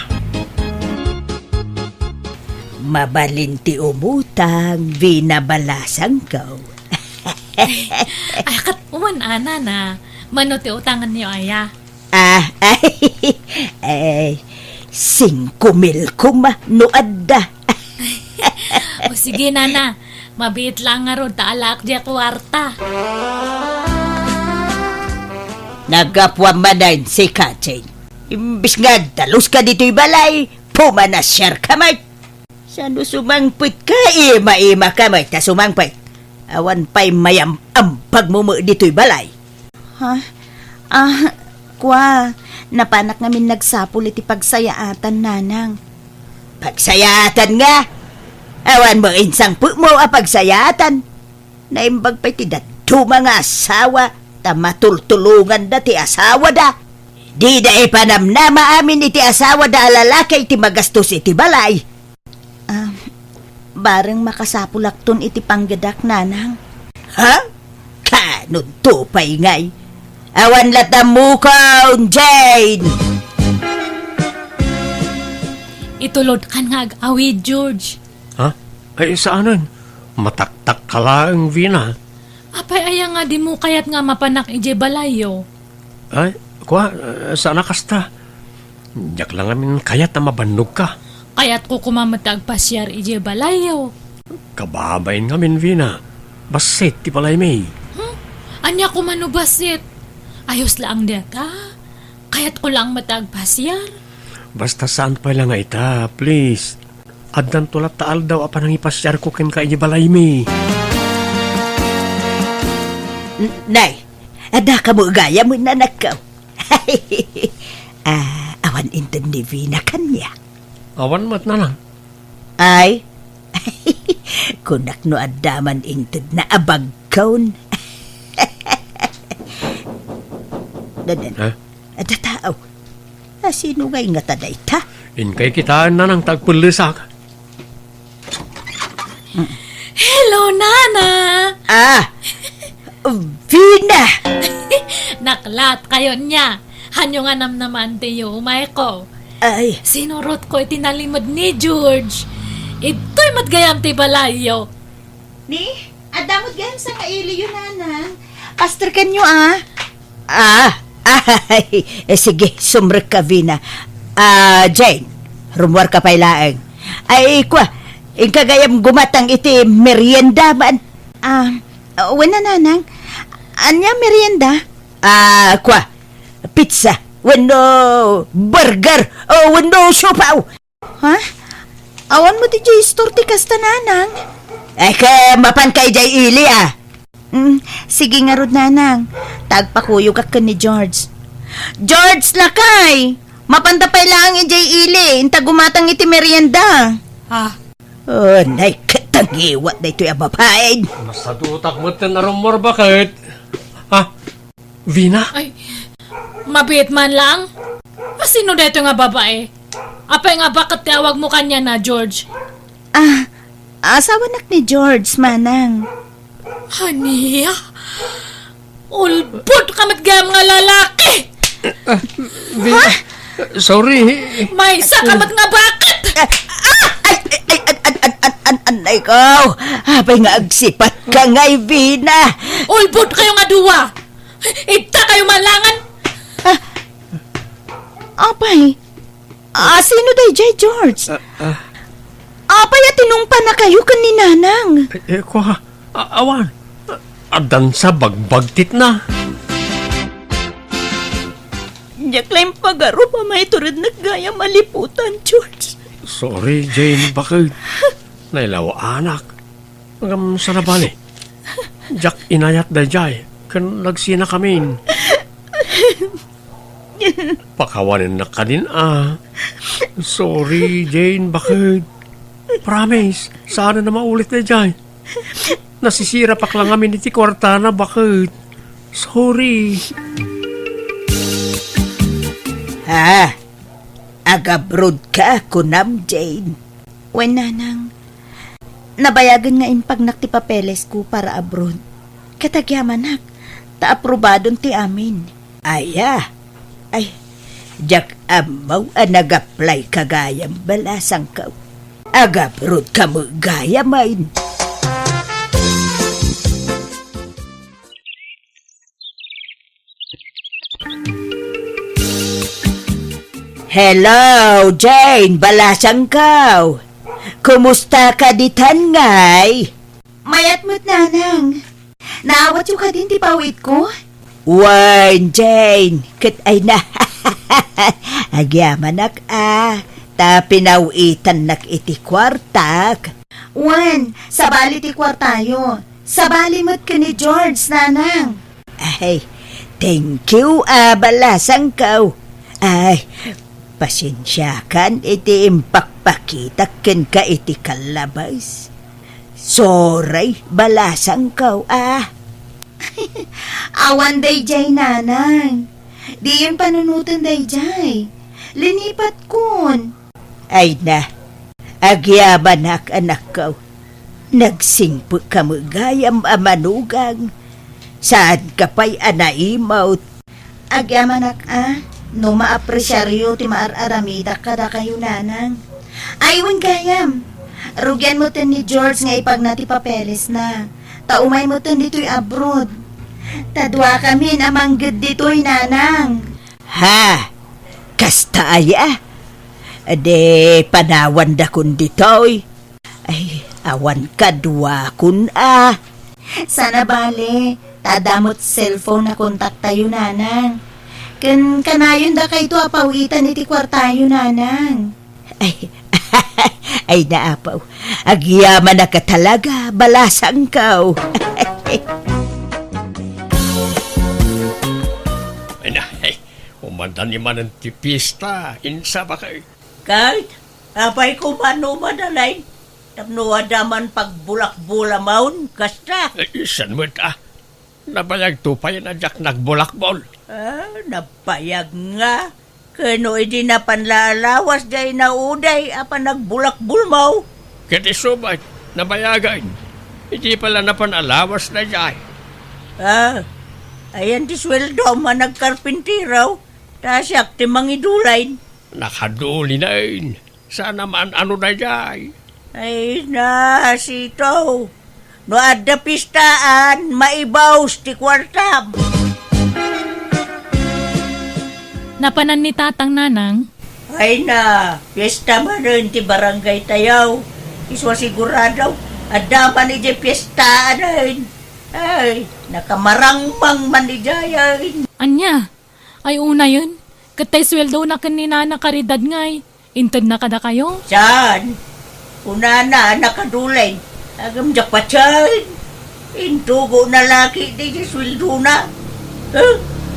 Mabalin ti umutang, binabalasangko. Ay, ket wen a, nana, mano ti utangenyo aya? Ah, ay, ay, singko mil koma no adda. O sige, nana, mabiit lang ngarud ta alaak diay kuarta. Naggapuam manen, sika, Jane. Imbes nga agdaluska ditoy balay, pumanasiarka met. Sano sumangpetka, ima-imaka met ta sumangpet. Awan pay mayam-ambagmo met ditoy balay. Ha? Ah, kua, napanak ngamin nagsapul iti pagsayaatan, nanang. Pagsayaatan nga? Awan mo insangpetmo a pagsayaatan. Naimbag pay ti dadduma nga asawa, ta matultulonganda ti asawada. Dida ipanamnama amin iti asawada a lalaki iti magastos iti balay. Ah, bareng makasapulakton iti panggedak, nanang. Ha? Kanudto pay ngay? Awan latta mukon, Jane! Itulodkan nga ag-awid, George. Ha? Ay, saanen? Mataktak ka laeng, Vina. Apay aya nga dimo kayat nga mapanak idiay balayyo? Ay, kua, eh, saan a kasta. Diak la ngamin kayat a mabannogka. Kayatko koma met ti agpasiar idiay balayyo. Kababain ngamin, Vina. Bassit ti balaymi. Hmm? Ania koma no bassit? Ayos laeng dayta. Kayatko laeng met ti agpasiar. Basta saan pay la nga ita, please. Addanto latta aldaw a panangipasiarko kenka idiay balaymi. N-, nay, adda kamo gayam, nanakko. Ah, awan inted ni Vina kaniak. Awan met, nanang. Ay, kunak no adda man intedna a bagkon. Dadan. Ha? Adda tao. A, sino ngay ngata dayta? Inkay kitaen, nanang, ta agpellesak. Hello, Nana! Ah! Vina! Naklat kayo niya. Hanyo nga namnaman ti yumayko. Ay. Sinurotko iti nalimed ni George. Itoy met gayam ti balayyo. Ni, adda met gayam sangailiyo, nanang. Pasterkanyo, a. Ah, ay, eh, sige, sumrekka, Vina. Ah, Jane, rummuarka pay laeng. Ay, kua, inka gayam gumatang iti merienda man. Ah, wen a, nanang. Ania merienda? Ah, kua, pizza, wenno burger, o wenno siopaw. Ha? Awan met idiay store ti kasta, nanang? Ay, ket mapanka idiay ili, a. Mm, sige ngarud, nanang. Ta agpakuyogak ken ni George. George, lakay! Mapanta pay laeng idiay ili, inta gumatang iti merienda. Ah. Oh, nay, ket tangiwat daytoy a babaen. Masadutak met ten a rummuar, baket. Ah, Vina? Ay, mabiit man lang. A, sino daytoy nga babae? Apay nga baket ti awagmo kaniana, George? Ah, asawanak ni George, manang. Ania? Ulbod ka met gayam nga lalaki! Ah, Vina, sorry. Maysa ka met nga baket! Ah, ah, ay, ay, ay, an, an, an, an, an, anay ko. Apay nga agsipat ka ngay, Vina. Ulbod kayo nga dua! Idta kayo malangan! Ah, apay, a, sino daydiay, George? Ah, ah. Apay a tinungpanakayo ken ni Nanang? Eh, eh, kua, a-, awan. Addan sa bagbagtitna. Diak la impagarup a maiturednek gayam a liputan, George. Sorry, Jane, baket. Nailawaanak. Ngem saan a bale? Diak inayat daydiay, ken nagsinakamin. Pakawanennak kadin a. Sorry, Jane, baket. Promise, saanen a maulit daydiay. Nasisirapak la ngamin iti kuartana, baket. Sorry. Ha? Agabroad ka, kunam, Jane? Wen, Nanang. Nabayagen nga impagnak ti papelesko para abroad. Ket agyamanak, ta aprobadon ti amin. Aya? Ay, diak ammo a nag-apply ka gayam, balasangko. Agabroad ka met gayam, ay. Hello, Jane, balasangko. Kumusta ka ditan ngay? Mayat met, Nanang. Naawatyo kadin ti pawitko? Wen, Jane, ket ay na. Agyamanak a, ta pinawitannak iti kuartak. Wen, sabali ti kuartayo. Sabali met ken ni George, Nanang. Ay, thank you, a, balasangko. Ay, Pasensiakan iti impakpakitak kenka iti kallabas. Sorry, balasangko, ah. Awan daydiay, nanang. Diyon panunoten daydiay. Linipatkon. Ay na, agyamanak, anakko. Nagsingpet ka met gayam a manugang. Saanka pay a naimut. Agyamanak a, no maapresiaryo ti maar-aramidak kadakayo, nanang. Ay, wen gayam. Rugian metten ni George nga ipagna ti papelesna. Ta umay metten ditoy abroad. Ta duakamin a mangged ditoy, nanang. Ha? Kasta aya? Di panawandakon ditoy. Ay, awan kaduakon a. Saan a bale, ta adda met cellphone a kontaktayo, nanang. Ken kanayon dakayto a pawitan iti kuartayo, nanang. Ay, ay, naapaw. Agyamanak a talaga, balasangko. Ay na, ay, umanda ni manen ti pista, insa ba kay? Kay, apay ko man no madalain, tapno adda man pagbulakbulamaon, kasta. Eh, isan met, ah. Nabayagto pay a diak nagbulakbol. Ah, nabayag nga. Ken no idi napan la alawas diay nauday a panagbulakbulmo. Ket isu met, nabayagen. Idi pay la napan alawas daydiay. Ah, ayan ti sueldom a nagkarpintero, ta siak ti mangidulain. Nakadulinen. Saan a maan-ano daydiay? Ay na, sitaw. No adda pistaan, maibus ti kuartam. Napanan ni Tatang, nanang? Ay na, pista manen ti barangay tayo. Isu a sigurado, adda man idiay pistaan. Ay, nakamarangmang man idiay. Ania? Ay, unayen, ket tay sueldona ken ni Nana Caridad ngay, intedna kadakayo? Saan? Kunana a nakadulain. Agem diak patien. Intugona la ketdi ti sueldona. Eh,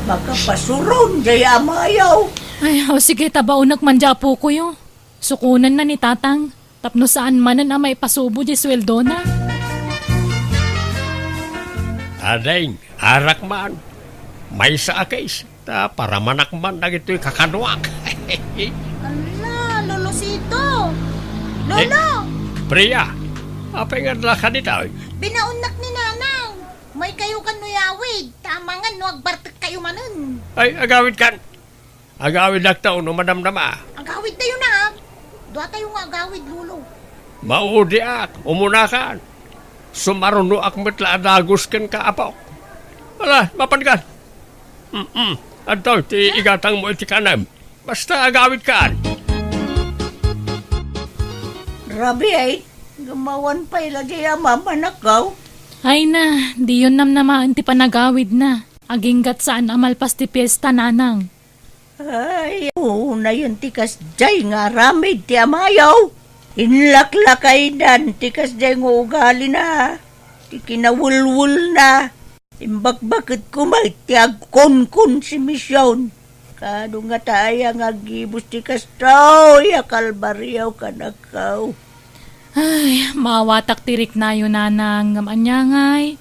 makapasuron diay amayo. Ay, o sige, ta baonek man diay apokoyo. Sukonenna ni Tatang. Tapno saan manen a maipasubo diay sueldona. Ading, arak man. Maysa a case, ta paramanak man dagitoy kakaduak. Ala, Lolo Sito! Lolo! Eh, Priya, apay nga adlaka ditoy? Binaonnak ni Nanang. Maykayo kan no yawid, ta amangan no agbartekkayo manen. Ay, agawidkan. Agawidakto no madamdama. Agawidtayo na, ah. Duatayo nga agawid, Lolo. Maudiak, umunakan. Sumarunoak met la a dagus kenka, apok. Ala, mapanka. Mm-mm. Adtoy ti igatangmo iti kanem. Basta agawidkan. Rabi ay, gumawan pay la diay a mamanakaw. Ay na, diyon namnamaen ti panagawidna. Aginggat saan a malpas ti piesta, nanang. Ay, unayen ti kasdiay nga aramid ti amayo. Inlaklakaydan ti kasdiay nga ugalina, ti kinawelwelna. Imbakbaketko met ti agkonkonsumision. Kaano ngata aya nga aggibus ti kastoy a kalbario kadakayo? Ay, maawatak ti riknayo, nanang, ngem ania ngay?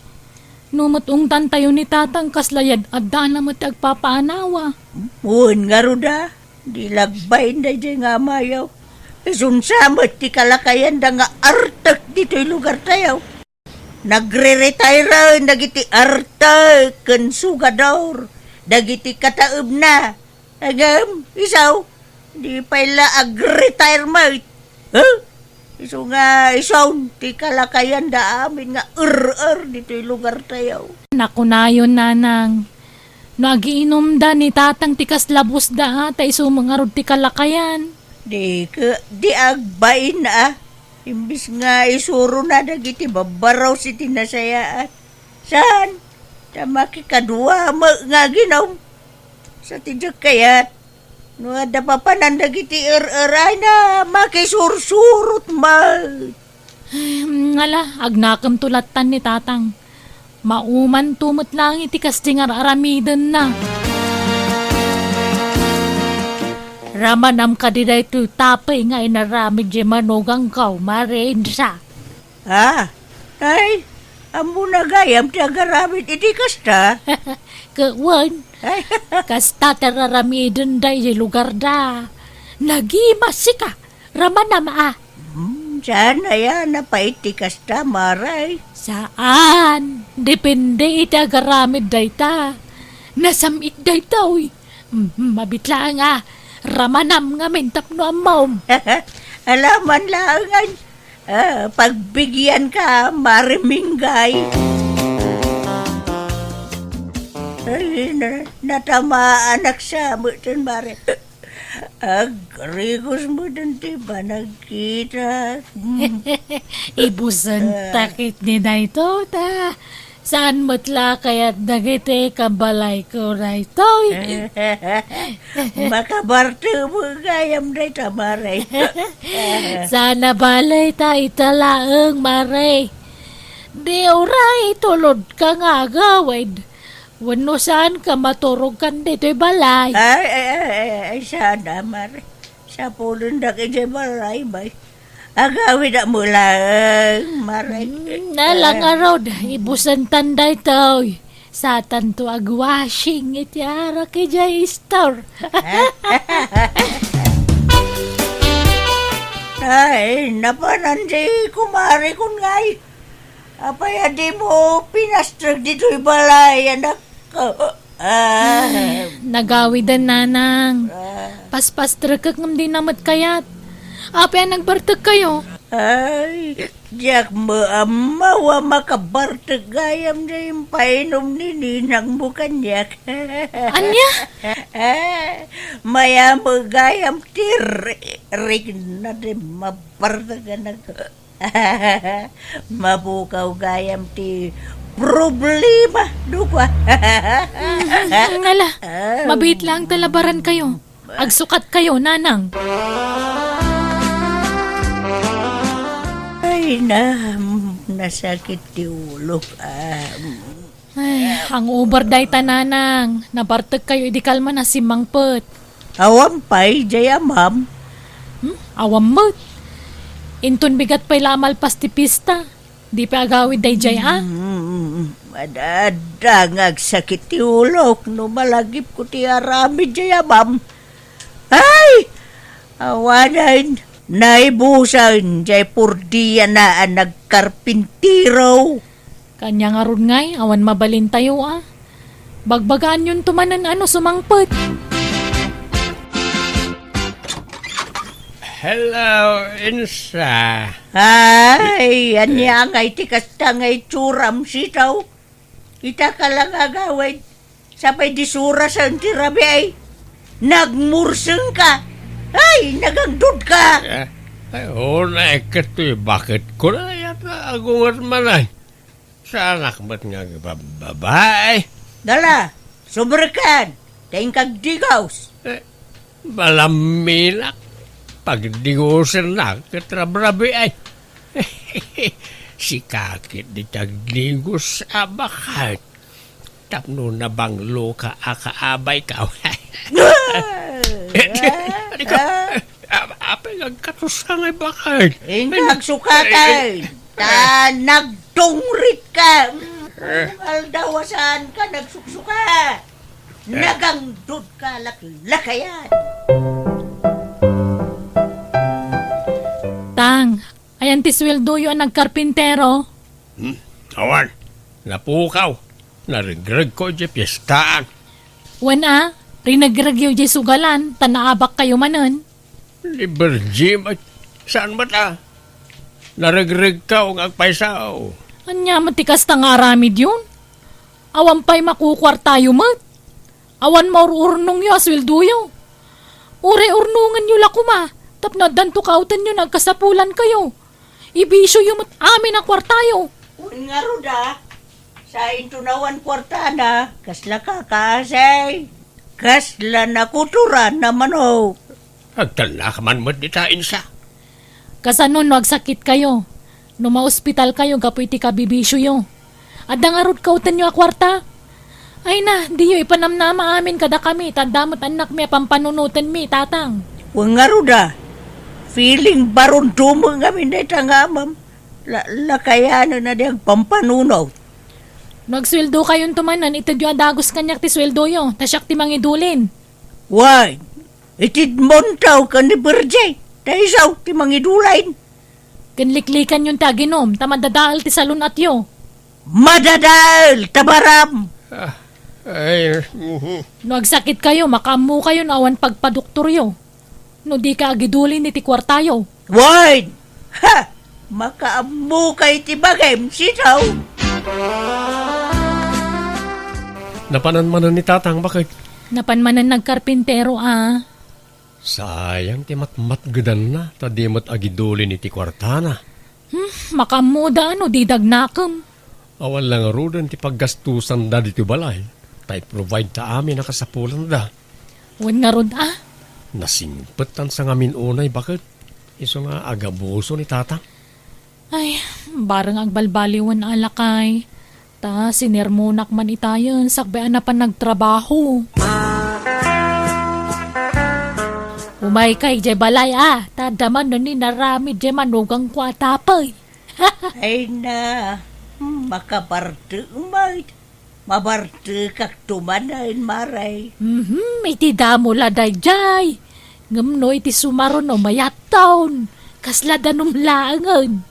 No met ungtantayo ni Tatang, kasla yad-addana met ti agpapaanawa. Wen ngarud a, di lagbain daydiay nga amayo. Isunsa met ti kalakayanda nga artek ditoy lugartayo. Nagre-retire dagiti artek ken sugador dagiti kataebna. Ngem isu, di pay la ag-retire met. Huh? Isu nga isu ti kalakayanda amin nga er-er ditoy lugartayo. Nakunayon, nanang, no agiinumda ni Tatang ti kasla busda, a, ta isu met ngarud ti kalakayan. Di ke, di agbain a. Imbis nga isurona dagiti babbarus iti nasayaat. Saan? Ta makikadua met nga aginom. Sa ti diak kayat, no adda papanan dagiti er-er ay na makisursurot met. Ay, ngala, agnakemto lattan ni Tatang. Maumanto met laeng iti kasdi nga ar-aramidenna. Ramanam kadi daytoy tapay nga inaramid diay manugangko, Mare Insa? Ah, ay, ammona gayam ti agaramid iti kasta? Ket wen, Ay. Kasta ti raramiden daydiay lugarda. Nagimas sika, ramanam a. Hmm, saan aya napait ti kasta, Mare? Saan. Depende iti agaramid dayta. Nasam-it daytoy. Mm, mabit laeng a. Ramanam ngamin tapno ammom. Alaman laengan. Ah, pagbigianka, Mare Minggay. Ay, na-, natamaanak sa meten, Mare. Agrigos meten ti panagkita. Ibusen ta ket ni daytoy ta. Saan met la kayat dagiti kabalayko daytoy? Makabartemo gayam dayta, Mare. Saan a bale ta ita laeng, Mare. Di uray tulodka nga agawid. Wenno saanka maturogkan ditoy balay? Ay, ay, ay, ay, ay, saan a, Mare. Sapulendak idiay balay, bay. Agawid a mulaeng, Mare. Hmm, ala ngarud, ibusentan daytoy. Satanto agwashing iti arak idiay store. Ay, napanan ti kumarekon ngay. Apay a dimo pinastrek ditoy balay, anak? Ah. Nagawiden, nanang. Ah. Paspastrekek ngem dina met kayat. Apay a nagbartekkayo? Ay, diak met ammo a makabartek gayam diay impainom ni ninangmo kaniak. Ania? Ah, mayammo gayam ti ri-, rikna ti mabartek, anak. Mapukaw gayam ti problema, dukua. Mhm, ala, ah, mabiit laeng ta labarankayo. Agsukatkayo, nanang. Ay, na, nasakit ti ulok. Ah, Ay, hangover dayta, nanang. Nabartekkayo idi kalman a simmangpet. Awan pay, jay amam. Hmm? Awan met. Inton bigat pay la a malpas ti pista. Di pay agawid dayjay, a? Mm, adda nga agsakit ti ulok no malagipko ti aramid jay amam. Ay! Awanen, naibusen jay purdiana a nagkarpintero. Kanya ngarud ngay, awan mabalintayo, a. Bagbagaanyonto manen a no sumangpet. Hello, Insa. Ay, ania ngay ti kasta nga itsuram, sitaw? Ita ka la nga agawid. Sapay di surasen ti rabii. Nagmursengka. Ay, nagangdudka. Eh, ay, unay ket ti baketko la yata agunget manen. Saanak met nga agbababae. Dala, sumrekkan, ta inkagdigos. Eh, balaminak, pagdigosennak ket rabrabiay. Sika ket ti agdigos a baket. Tapno nabangloka a kaabayko. Adi ka, a-, apay nga agkatoska nga baket? Inka agsukatan, ta nagtungritka. Mm, aldaw a saanka nagsuksuka. Nagangdudka laklakayan. Tang, ayan ti sueldoyo a nagkarpintero? Hmm, awan. Napukaw. Naregregko idiay piestaan. Wen a, rinegregyo idiay sugalan, ta naabakkayo manen. Ni Virgie, saan met a? Naregregko nga agpayso. Ania met ti kasta nga aramidyon? Awan pay makukuartayo met. Awan maur-urnongyo a sueldoyo. Uray urnongenyo la koma, tapno addanto kaawtenyo nga agkasapulankayo. Ibisioyo met amin a kuartayo. Wen ngarud a, sainto no awan kuartana, kasla kakaasay, kasla nakutoran a manok. Agtalnak man met dita, Insa. Kasano no agsakitkayo? No maospitalkayo gapu iti kabibisioyo? Adda ngarud kaawtenyo a kuarta? Ay na, diyo ipanamnama amin kadakami, ta adda met annakmi a pampanunotenmi, Tatang. Wen ngarud a, feeling baron dumo ngamin dayta nga amam. La-, lakayanen a di agpampanunot. No agsueldokayonto manen, itedyo a dagus kaniak ti sueldoyo, ta siak ti mangidulin. Wen, itedmonto ken ni Berje, ta isu ti mangidulin. Ken liklikanyon ti aginum, ta madadael ti salun-atyo. Madadael, tabaram! Ah, ay, mhm. No agsakitkayo, makaammokayon awan pagpadoktoryo. No dika agidulin iti kuartayo. Wen! Ha! Makaammokay ti bagim, sitaw! Napanan manen ni Tatang, baket? Napan manen nagkarpintero, a. Sayang ti matmatgedanna, ta di met agidulin iti kuartana. Hmm, makaammoda no di dagnakem. Awan la ngaruden ti paggastusanda ditoy balay, ta i-provide ta amin a kasapulanda. Wen ngarud a? Nasingpet tan sangamin unay, baket. Isu nga agabuso ni Tatang. Ay, bareng agbalbaliwen a lakay. Ta sinermonak man itayen sakbay a napan nagtrabaho. Umayka idiay balay a, ta adda manen inaramid diay manugangko a tapay. Ay na, makabartek met. Mabartekakto manen, Mare. Mhm, iti damo la daydiay. Ngem no iti sumaruno mayatton, kasla danum laengen.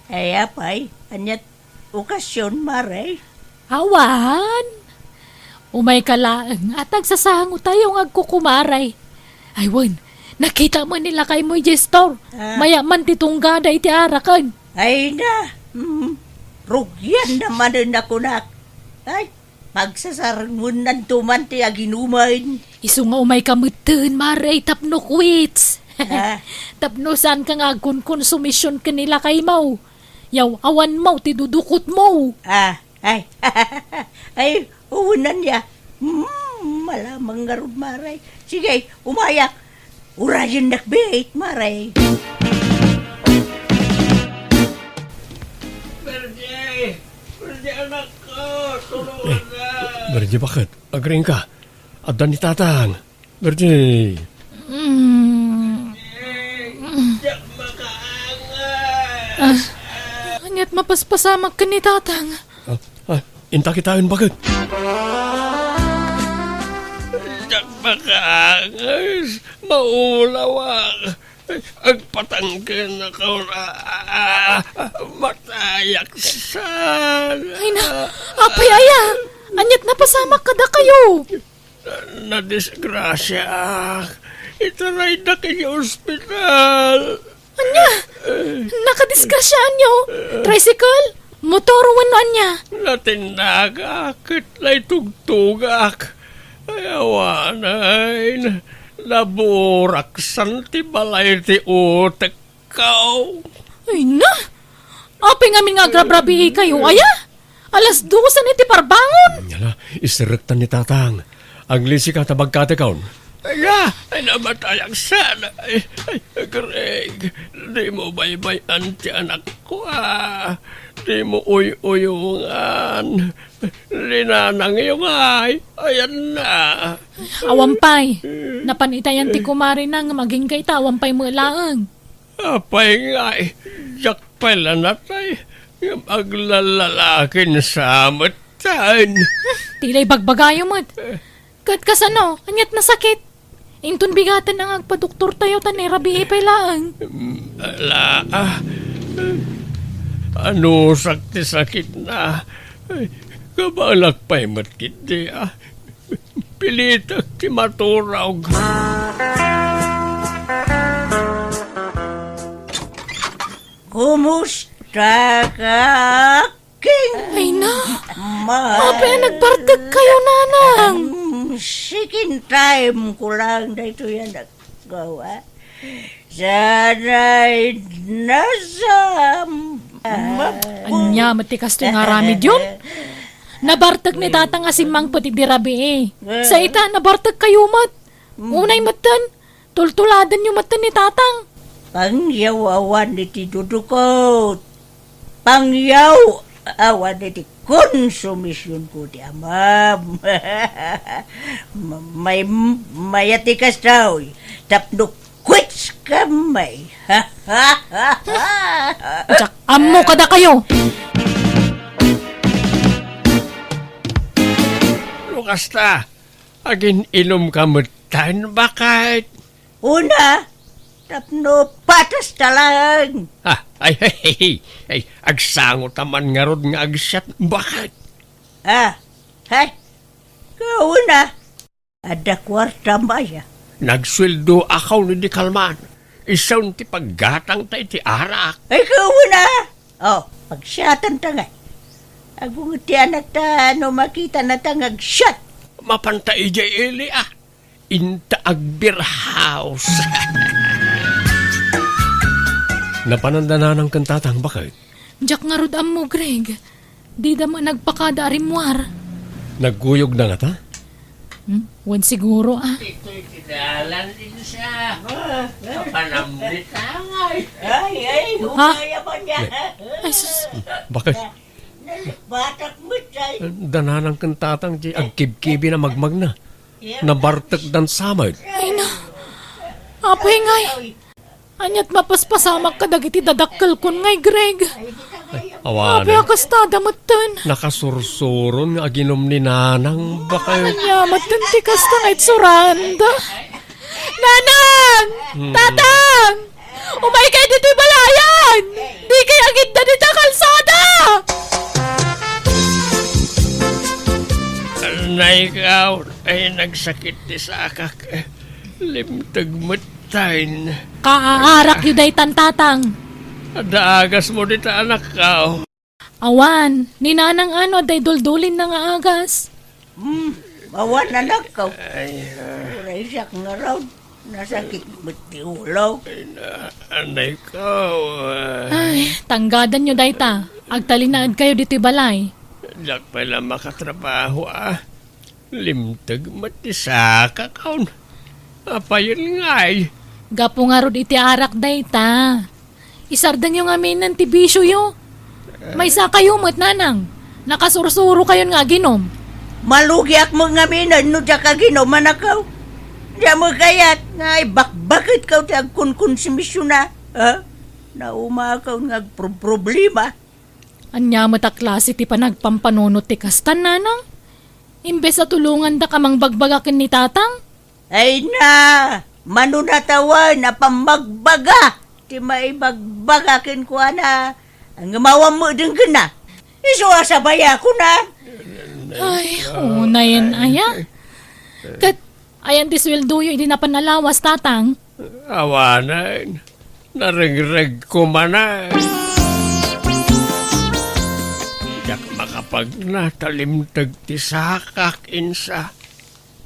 Ay, apay, aniat okasion, Mare? Awan. Umayka laeng, at agsasangotayo nga agkukumaray. Ay, wen, nakita met ni lakaymo idiay store. Ah. Mayat man ti tunggada iti araken. Ay na, mm, rugianna manen a kunak. Ay, pagsasarengennanto man ti aginumen. Isu nga umayka metten, Mare, tapno quits. Ah. Tapno saanka nga agkonkonsumision ken ni lakaymo. Yaw-awanmo ti dudukotmo. Ah, ay. Ay, wen ania. Hmm, malamang ngarud, Mare. Sige, umayak. Urayennak biit, Mare. Bernie! Bernie, anakko! Tulungan na! Bernie, baket? Agriingka? Adda ni Tatang. Bernie! Mm. Bernie, diak makaangas! Ah, aniat mapaspasamak ken ni Tatang? Ah, ah, inta kitaen, baket? Diak makaangas. Maulawak. Agpatangken ako. Ah, ah, ah, matayak sa... Ay na, apay aya? Aniat napasamak kadakayo? Na-, nadisgrasiaak. Itaraydak iti ospital. Ania? Eh. Nakadisgrasiaanyo? Tricycle? Motor wenno ania? Natindagak ket naitugtogak. Ay, awanen. Naburaksan ti balay ti utekko. Ay na! Apay ngamin nga agrabrabiikayo, aya? Alas dosen iti parbangon! Ala, iserektan ni Tatang. Aglisika ta bagkatekon. Ala, ay, namatayak sana. Ay, ay, Greg, dimo baybay-an ti anakko, a. Dimo uy-uyongan. Linanangyo ngay, ayanna. Awan pay. Napan itayan ti kumarina nga agingga ita, awan pay met laeng. Apay ngay, diak pay la natay, ngem aglalalakin sa metten. Ti la ibagbagayo met. Ket kasano, aniat nasakit? Inton bigaten nga agpadoktortayo ta ni rabii pay laeng. Ala, ah, anusak ti sakitna. Ay, kabaelak pay met ketdi, ah. Pilitek ti maturog. Kumusta ka, King? Ay na, Ma- apay a nagbartek kayo, nanang? Mm, second time ko lang daytoy a naggawa. Sana'y nasam-, mapun- Ania met ti kastoy nga aramidyon? Nabartek ni Tatang a simmangpet idi rabii. Sa ita, nabartek kayo met. Unay metten, tultuladenyo metten ni Tatang. Pangyaw awan iti dudukot. Pangyaw! Awan iti konsumisionko ti amam. Ma-, may-, mayat ti kastoy, tapno quits ka may. Diak ammo kadakayo. No kasta, agin-inom ka metten, baket? Una, tapno patas ta laeng. Ah, ay, ay, ay, ay, agsango ta man ngarud nga agsiat, baket? Ah, hay, kauna, adda kuarta maya. Nagsueldo akaw ni di kalman. Isun ti paggatang ta iti arak. Ay, kauna. Oh, pagsiatan ta ngay. Agunget ti anak ta no makita na ta nga agsiat. Mapanta idiay ili, ah. Inta agbirhaos. Napanan da nanang ken tatang, baket? Diak ngarud ammo, Greg. Dida met nagpakada a rimmuar. Nagkuyog na ngata? Hmm? Wen siguro, ah. Itoy ti dalan din siya. Kapanamnitangay. Ay, ay, Ha? Ay, sus. Baket? Nalipatak met, ay. Da nanang ken tatang ti agkibkibi na magmagna. Nabartek dan samet. Ay na. Apay ngay. Aniat mapaspasamak kadagiti dadakkelkon ngay, Greg? Awan. Apay a kastada metten. Nakasursuron nga aginom ni nanang, baket. Ania metten ti kasta nga itsuranda? Nanang! Hmm. Tatang! Umaykay ditoy balayan! Dikay agidda dita kalsada! Nay, ikaw, ay, nagsakit ti sakak. Limteg metten. Kaaarakyo daytan, tatang. Adda agasmo dita, anakko. Awan, ni nanang ano adda iduldulinna nga agas. Hmm, awan, anakko. Ay, ah. Uray siak ngarud, nasakit met ti ulo. Ay, na-, anay ko, ah. Ay, tanggadanyo dayta. Agtalinaedkayo ditoy balay. Diak pay la makatrabaho, ah. Limteg met ti sakakon. Apayen ngay? Gapu ngarud iti arak dayta. Isardengyo ngaminen ti bisioyo. Maysakayo met, nanang. Nakasursurokayon nga aginom. Malugiak met ngaminen no diak aginom, anakko. Diak met kayat nga ibakbaketko ti agkonkonsumision, ha? Naumakon nga agproproblema. Ania met a klase ti panagpampanunot ti kastan, nanang? Imbes a tulongandak a mangbagbaga ken ni tatang? Ay na, mano natawen a pammagbaga ti maibagbaga kenkuana, ngem awan met denggenna. Isu a sabayakon, a. Ay, unayen aya. Ket ayan ti sueldoyo idi napan a lawas, tatang? Awanen, narengregko manen. Diak makapagna ta limteg ti sakak, insa.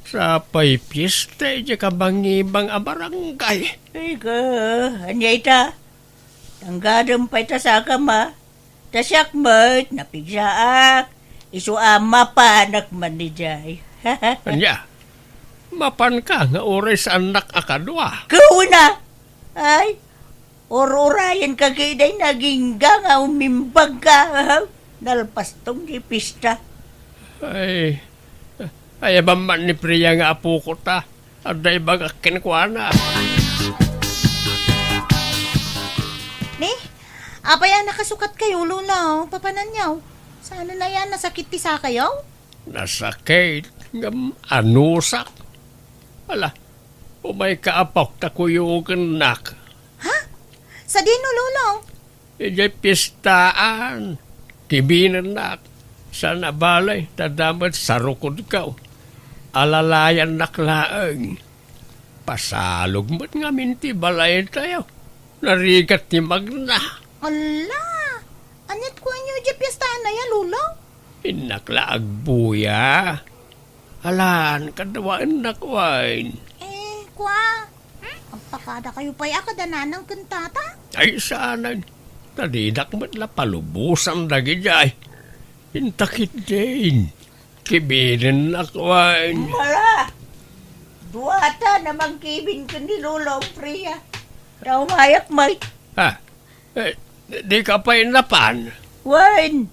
Sapay fiesta idiay kabangibang a barangay. Ay ka, ania ita? Tanggadem pay ta sakam, a. Ta siak met, napigsaak. Isu a mapanak man idiay. Ania? Mapanka nga uray saannak a kadua? Kuna! Ay, ur-urayenka ketdi, nagingga nga umimbagka. Nalpaston ti pista. Ay, ayaban man ni Priya nga apoko ta. Adda ibagak kenkuana. Ni, apay a nakasukatkayo, Lolo? Papananyo? Saan a yan, nasakit ti sakayo? Nasakit, ngem anusak. Ala, umayka, apok, ta kuyogennak. Ha? Sadino, Lolo? Idiay piestaan, kibinennak. Saan a bale, ta adda met sarukodko. Alalayannak laeng. Pasalog met ngamin ti balaytayo. Narigat ti magna. Ala! Aniat kuanyo idiay piestaan aya, Lolo? Innak la agbuya. Alan, kadawaennak wen. Eh, kua? Hmm? Agpakadakayo pay a kada nanang ken tata? Ay, saanen. Ta dinak met la palubosan dagidiay. Inta ketdin. Kibinennak wen. Mala! Duata na mangkibin ken ni Lolo Priya. Ta umayak met. Ha? Eh, dika pay napan? Wen,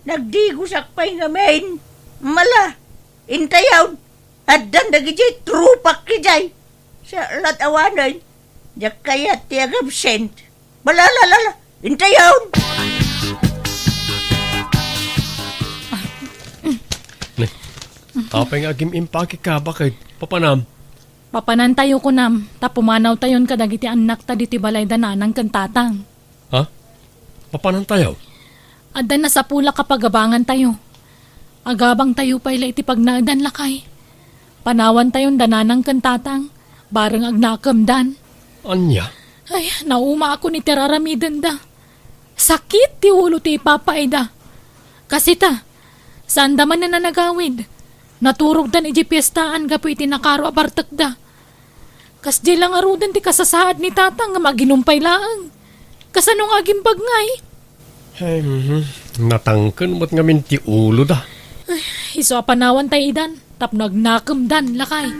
Nagdigosak pay ngamin. Mala, intayon. Addan dagiti trupak idiay. Siya lat awanen. Diak kayat ti agabsent. Mala, la, la, la. Intayon. Ne, apay nga agim-impake ka, baket? Papanam? Papanantayo, kunam, ta pumanawtayon kadagiti annakta ditoy balayda nanang ken tatang. Ha? Papanantayo? Adda nasapulak a pagabangantayo. Agabangtayo pay la iti pagnaedan, lakay. Panawantayon da nanang ken tatang, bareng agnakemdan. Ania? Ay, naumaakon iti ar-aramidenda. Sakit ti ulo ti ipapaayda. Kasita, saanda manen a nagawid. Naturogdan idiay piestaan gapu iti nakaro a bartekda. Kasdiay la ngaruden ti kasasaad ni tatang nga aginumpay laeng. Kasano nga agimbag ngay? Ay, mhm. Natangken met ngamin ti uloda. Ay, isu a panawan tay idan, tapno agnakemdan, lakay.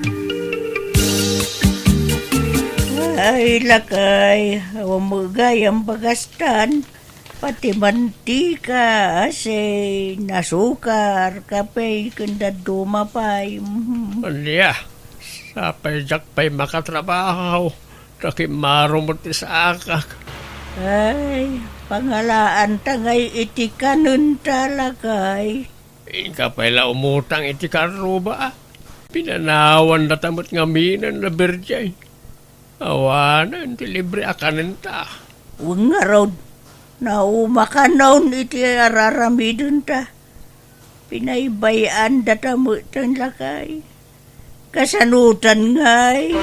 Ay, lakay, awan met gayam bagastan. Pati mantika, asin, asukar, kape, ken dadduma pay. Mhm. Ania, sapay diak pay makatrabaho, ta kimmaro met ti saakak. Ay, pangalaanta ngay iti kanenta, lakay. Inka pay la umutang iti karruba, a. Pinanawandata met ngaminen a birjeng. Awanen ti libre a kanenta. Wen ngarud, naumakanon iti ar-aramidenta. Pinaybay-andata metten, lakay. Kasanotan ngay?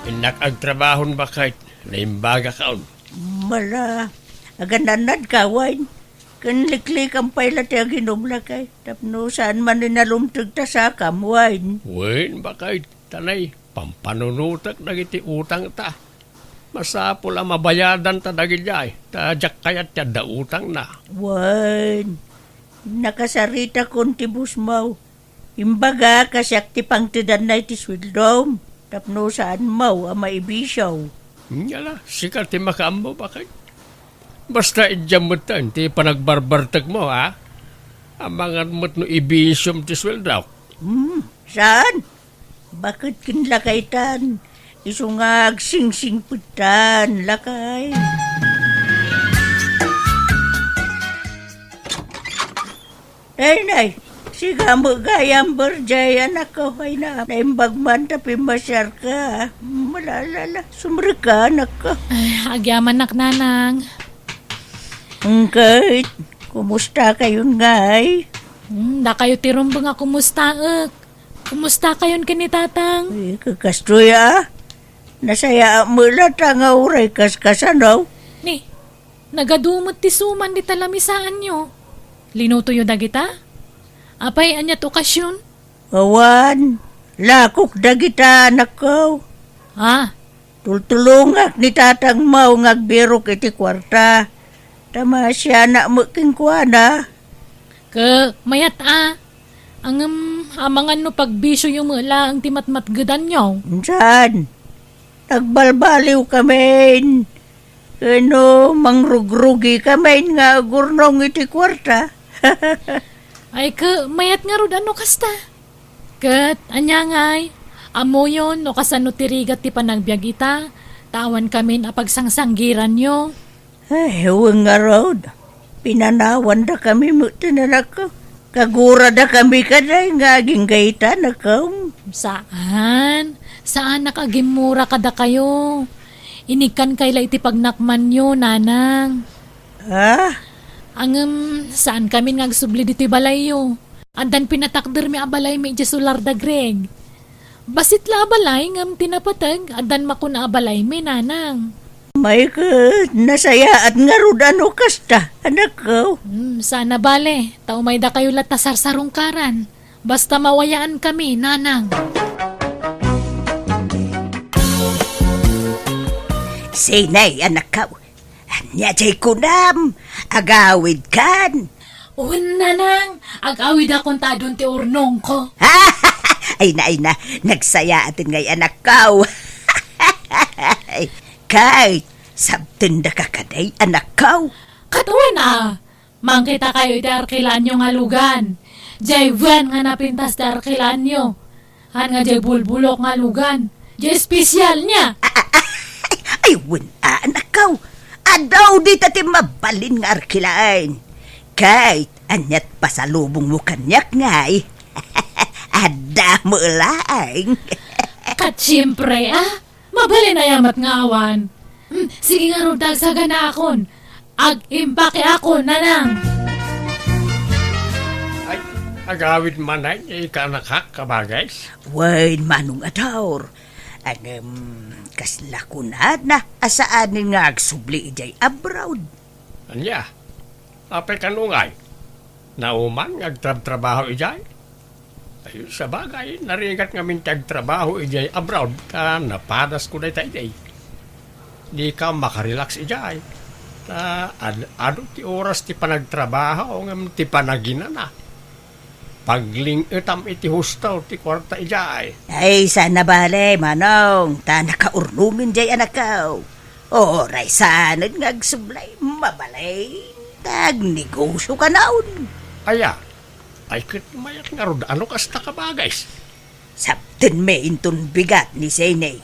Innak agtrabahon, baket. Naimbagakon. Mala, aganannadka, wen? Ken liklikam pay la ti aginum, lakay, tapno saan manen a lumteg ta sakam, wen? Wen, baket, ta nay, pampanunotek dagiti utangta. Masapul a mabayadanta dagidiay, ta diak kayat ti adda utangna. Wen, nakasaritakon ti busmaw. Imbaga, kasiak ti pangtedanna iti sueldom, tapno saanmo a maibisio. Ngala, sika ti makaammo, baket. Basta idiam metten ti panagbarbartekmo, a? Amangan met no ibisiom ti sueldok. Hmm, saan? Baket ken lakaytan, isu nga agsingsingpettan, lakay. Ay, nay, sika met gayam, birjeng, anakko, ay na, naimbag man ta pimmasiarka. Malalala, sumrekka, anakko. Ay, agyamanak, nanang. Ngket, kumusta kayon ngay? Hmm, dakayo ti rumbeng a kumustaek. Kumusta kayon ken ni tatang? Eh, kakastoy, a. Nasayaat met latta nga uray kaskasano. Ni, nagadu met ti suman dita lamisaanyo. Linutoyo dagita? Apay, ania ti okasion? Awan, lakok dagita, anakko. Ah. Tultulongak ni tatangmo nga agbirok iti kuarta. Ta maasianak met kenkuana. Ke, mayat a. Ngem, amangan no pagbisioyo met laeng ti matmatgedanyo. Saan? Nagbalbaliwkamin. Ken no, mangrugrugikamin nga agurnong iti kuarta. Ay, ke, mayat ngarud a no kasta. Ket, ania ngay, ammoyon no kasano ti rigat ti panagbiag ita, ta awankamin a pagsangsanggiranyo. Ay, wen ngarud. Pinanawandakami met ti nanakko. Kaguradakami kadi nga agingga ita, anakko. Saan. Saanak a gimmura kadakayo. Inikkankay la iti pagnakmanyo, nanang. Ah? Ngem, saankamin nga agsubli ditoy balayyo. Addan pinatakdermi a balaymi idiay solar da Greg. Bassit la a balay ngem ti napateg, addan makuna a balaymi, nanang. May ket, nasayaat ngarud a no kasta, anakko. Hmm, saan a bale, ta umaydakayo latta sarsarungkaran. Basta mawayaankami, nanang. Sinay, anakko? Ania jay kunam? Agawidkan? Wen, nanang, agawidakon ta adun ti urnongko. Ay na, ay na, nagsayaaten ngay anakko. Kay, sabtendaka kadi, anakko. Ket wen a, mangkitakayo iti arkilaanyo nga lugan. Jay wen nga napintas ti arkilaanyo. Haan nga jay bulbulok nga lugan. Jay espesialna. Ay, wen a, anakko. Adu dita ti mabalin nga arkilaan. Ket aniat pasalubongmo kaniak ngay? Adda met laeng. Ket siempre, a. Mabalin aya met nga awan. Hmm, sige ngarud ta agsaganaakon. Ag-impakeakon, nanang. Ay, agawid manen, ikanak, kabagis? Wen, Manong Ador. Ngem, kasla kunana a saanen nga agsubli idiay abroad. Ania? Apay kano ngay? Nauman nga agtrabtrabaho idiay? Ay, sabagay, narigat ngamin ti agtrabaho idiay abroad, ta napadasko dayta idiay. Dika makarelax idiay. Ta ad-, adu ti oras ti panagtrabaho ngem ti panaginana. Pagling-etam iti husto ti kuarta idiay. Ay, saan a bale, Manong, ta nakaurnongen jay anakko. Uray saanen nga agsubli, mabalin ta agnegosio kanayon. Aya, ay ket mayat ngarud a no kasta, kabagis? Sabtenmi inton bigat ni Sene.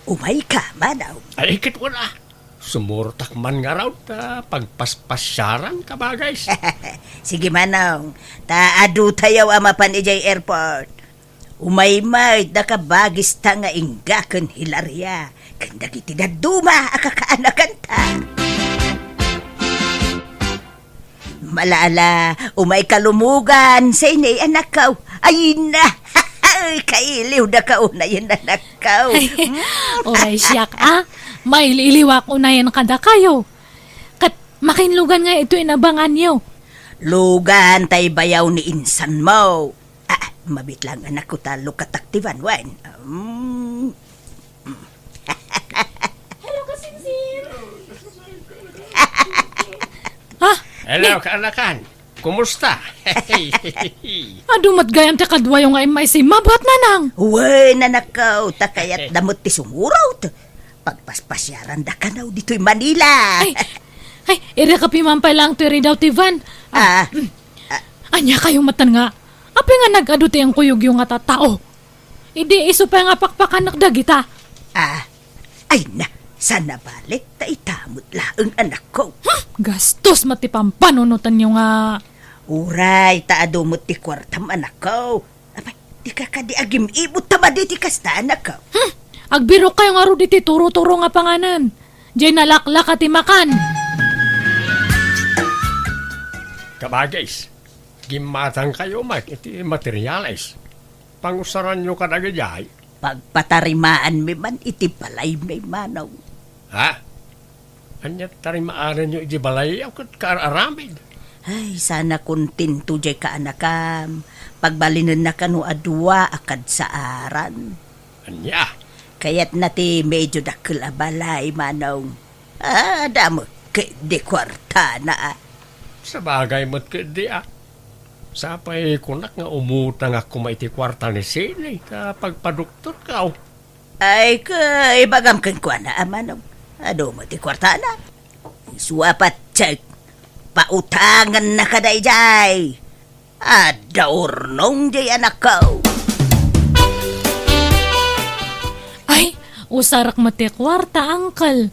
Umayka, Manong. Ay ket wen a. Sumurtak man ngarud ta pagpaspasiaran, kabagis. Sige, Manong, ta adutayo a mapan idiay airport. Umay met da kabagista nga ingga ken Hilaria, ken dagiti dadduma a kakaanakanta. Malala, umayka lumugan, Sene, anakko. Ay na, kailiwdaka unayen, anakko. Ay, uray siak, a. Mailiiliwak unayen kadakayo. Ket makin lugan nga ito inabanganyo. Lugan tay bayaw ni insanmo. Ah, mabit lang, anakko, ta lukatak ti van, wen. Mm. Hello, kasinsin. Ah, hello, kaanakan. Kumusta? Adu met gayam ti kaduayo nga immaysima, buat, nanang. Wen, anakko, ta kayatda met ti sumurot. Pagpaspasiarandakayo ditoy Manila. Ay, ay, iri kapiman pay lang to iri daw ti van. Ah, ah, mm. Ah. Ania kayo matan nga? Apay nga nag-adu ti inkuyogyo nga tattao? Idi isu pay nga pakpakanak dagita. Ah, ay na, saan a bale, ta ita met laeng, anakko. Hmm, gastos met ti pampanunotanyo nga. Uray, ta adu met ti kuartam, anakko. Apay, dika kadi agim-ibot ta madi ti kasta, anakko. Hmm, agbirok kayo ngarud iti turo-turo nga panganan. Jay nalaklaka ti makan. Kabagis, gimmatangkayo met iti materiales. Pangusaranyo kadagijay? Pagpatarimaanmi man iti balaymi, Manong. Ha? Ania ti tarimaananyo iti balay a ket kaar-aramid? Ay, saan a kontento jay kaanakam. Pagbalinenna kano a dua a kadsaaran. Ania? Kayatna ti medyo dakkel a balay, Manong. Ah, adda met ketdi kuartana, a. Sabagay met ketdi, a. Sapay kunak nga umutangak koma iti kuarta ni Sene ta pagpadoktorkaw. Ay, ka, ibagam kenkuana, a, Manong. Adu met ti kuartana. Isu a patse, pautangennaka daydiay. Adda urnong diay anakko. Ay, usarek met ti kuarta, Uncle.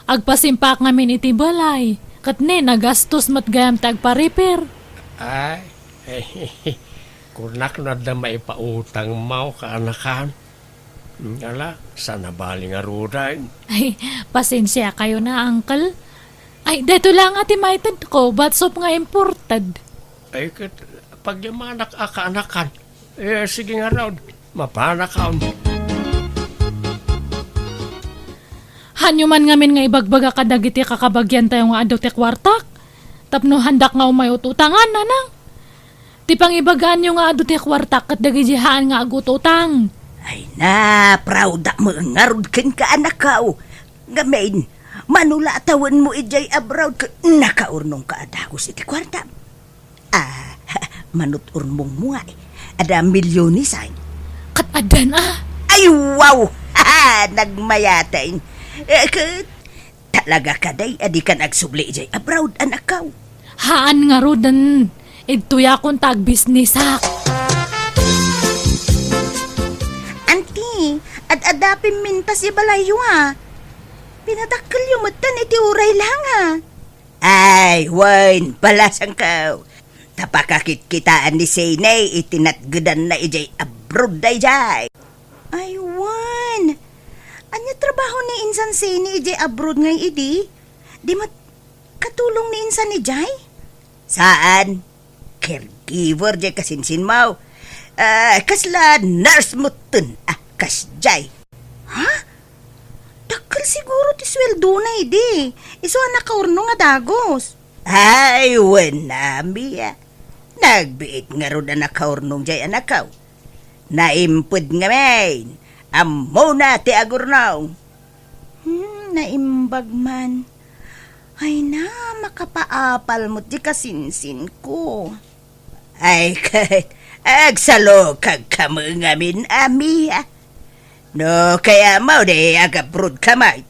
Agpasimpaak ngamin iti balay. Ket ne, nagastos met gayam ti agpa-repair. Ay, kunak no adda maipautangmo, kaanakan. Ala, saan a bale ngaruden. Ay, pasensiakayo na, Uncle. Ay, daytoy la nga ti maitedko, batsop nga imported. Ay, ket pagyamanak a kaanakan. Eh, sige ngarud, mapanakon. Haanyo man ngamin nga ibagbaga kadagiti kakabagiantayo nga adu ti kuartak. Tapno haandak nga umay-ut-utangan, nanang. Ti pangibagaanyo nga adu ti kuartak ket dagiti haan nga agututang. Ay na, proud-ak met ngarud kenka, anakko. Ngamin, mano la a tawenmo idiay abroad ket nakaurnongka a dagus iti kuartam. Ah, manut-urnongmo nga, adda milyones, ay. Ket addan, a? Ay, wow! Nagmayaten. Eh, ket ta Talaga kadi a dikan agsubli idiay abroad, anakko? Haan ngaruden. Idtoyakon ta agbisnisak. Auntie, ad-adda pimmintas idiay balayyo a. Pinadakkelyo metten iti uray la nga. Ay, wen, balasangko. Ta pakakitkitaan ni Seni iti natgedanna idiay abroad daydiay. Ay, wen. Ania trabaho ni insan Seni idiay abroad ngay idi? Di met katulong ni insan idiay? Saan? Caregiver diay kasinsinmo. Ah, kasla nurse metten. Ah, kasdiay. Ha? Dakkel siguro ti sueldona idi. Isu a nakaurnong a dagus. Ay, wen, Mia. Nagbiit ngarud a nakaurnong diay, anakko. Naimped ngamin. Ammona ti agurnong. Hmm, naimbag man. Ay na, makapaapal met diay kasinsinko. Ay, ket agsalukagka met ngamin, Mia. No kayatmo, di agabroadka met.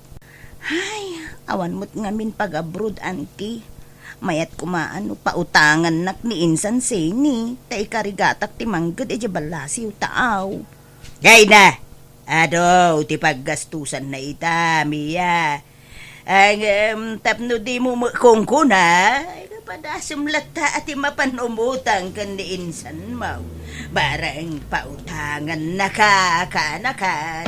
Ay, awan met ngamin pag-abroad, auntie. Mayat koma no pautangannak ni insan Seni, ta ikarigatak ti mangged idiay ballasiw ta aw. Ay na, adu ti paggastusanna ita, Mia. Ay, ngem, tapno dimo met kunkuna, ay, padasem latta a ti mapan umutang ken ni insan mo. Bareng pautangannaka, kaanakan.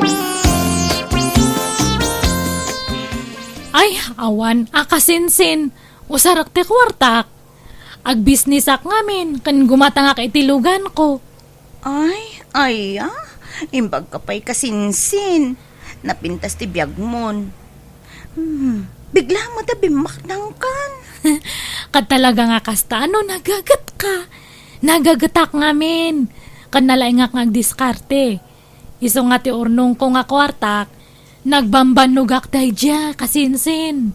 Ay, awan a kasinsin. Usarek ti kuartak. Agbisnisak ngamin ken gumatangak iti luganko. Ay, aya, imbagka pay kasinsin. Napintas ti biagmon. Hmm, bigla met a bimmaknangkan. Ket talaga nga kasta, ano, nagagetka? Nagagetak ngamin. Ken nalaingak nga agdiskarte. Isu nga ti urnongko nga kuartak, nagbambannogak daydiay, kasinsin.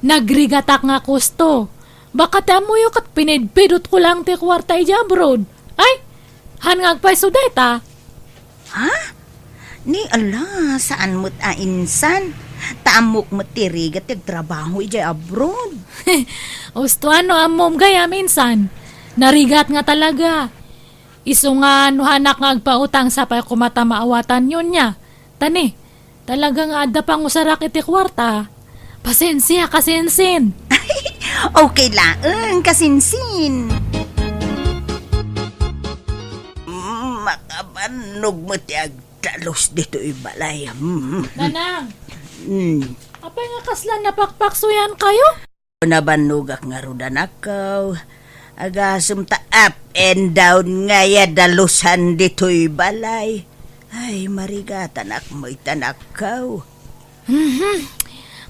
Nagrigatak nga kosto. Baka ti ammoyo ket pinidpidotko laeng ti kuarta idiay abroad. Ay, haan nga agpayso dayta. Ha? Ni ala, saan met a insan. Ta ammok met ti rigat ti agtrabaho idiay abroad. Usto a no ammom gayam, insan. Narigat nga talaga. Isu nga no haanak nga agpautang, sapay koma ta maawatanyon nia. Ta ni, talaga nga adda pangusarak iti kuarta. Pasensia, kasinsin. Okay laeng, kasinsin. Mm, makabannog met ti agdalus ditoy balay. Mm. Nanang, mm, apay nga kasla napakpaksuyan kayo? Nabannogak ngarud, anakko. Agasem ta up and down ngay a dalusan ditoy balay. Ay, marigatanak met, anakko. Mhm.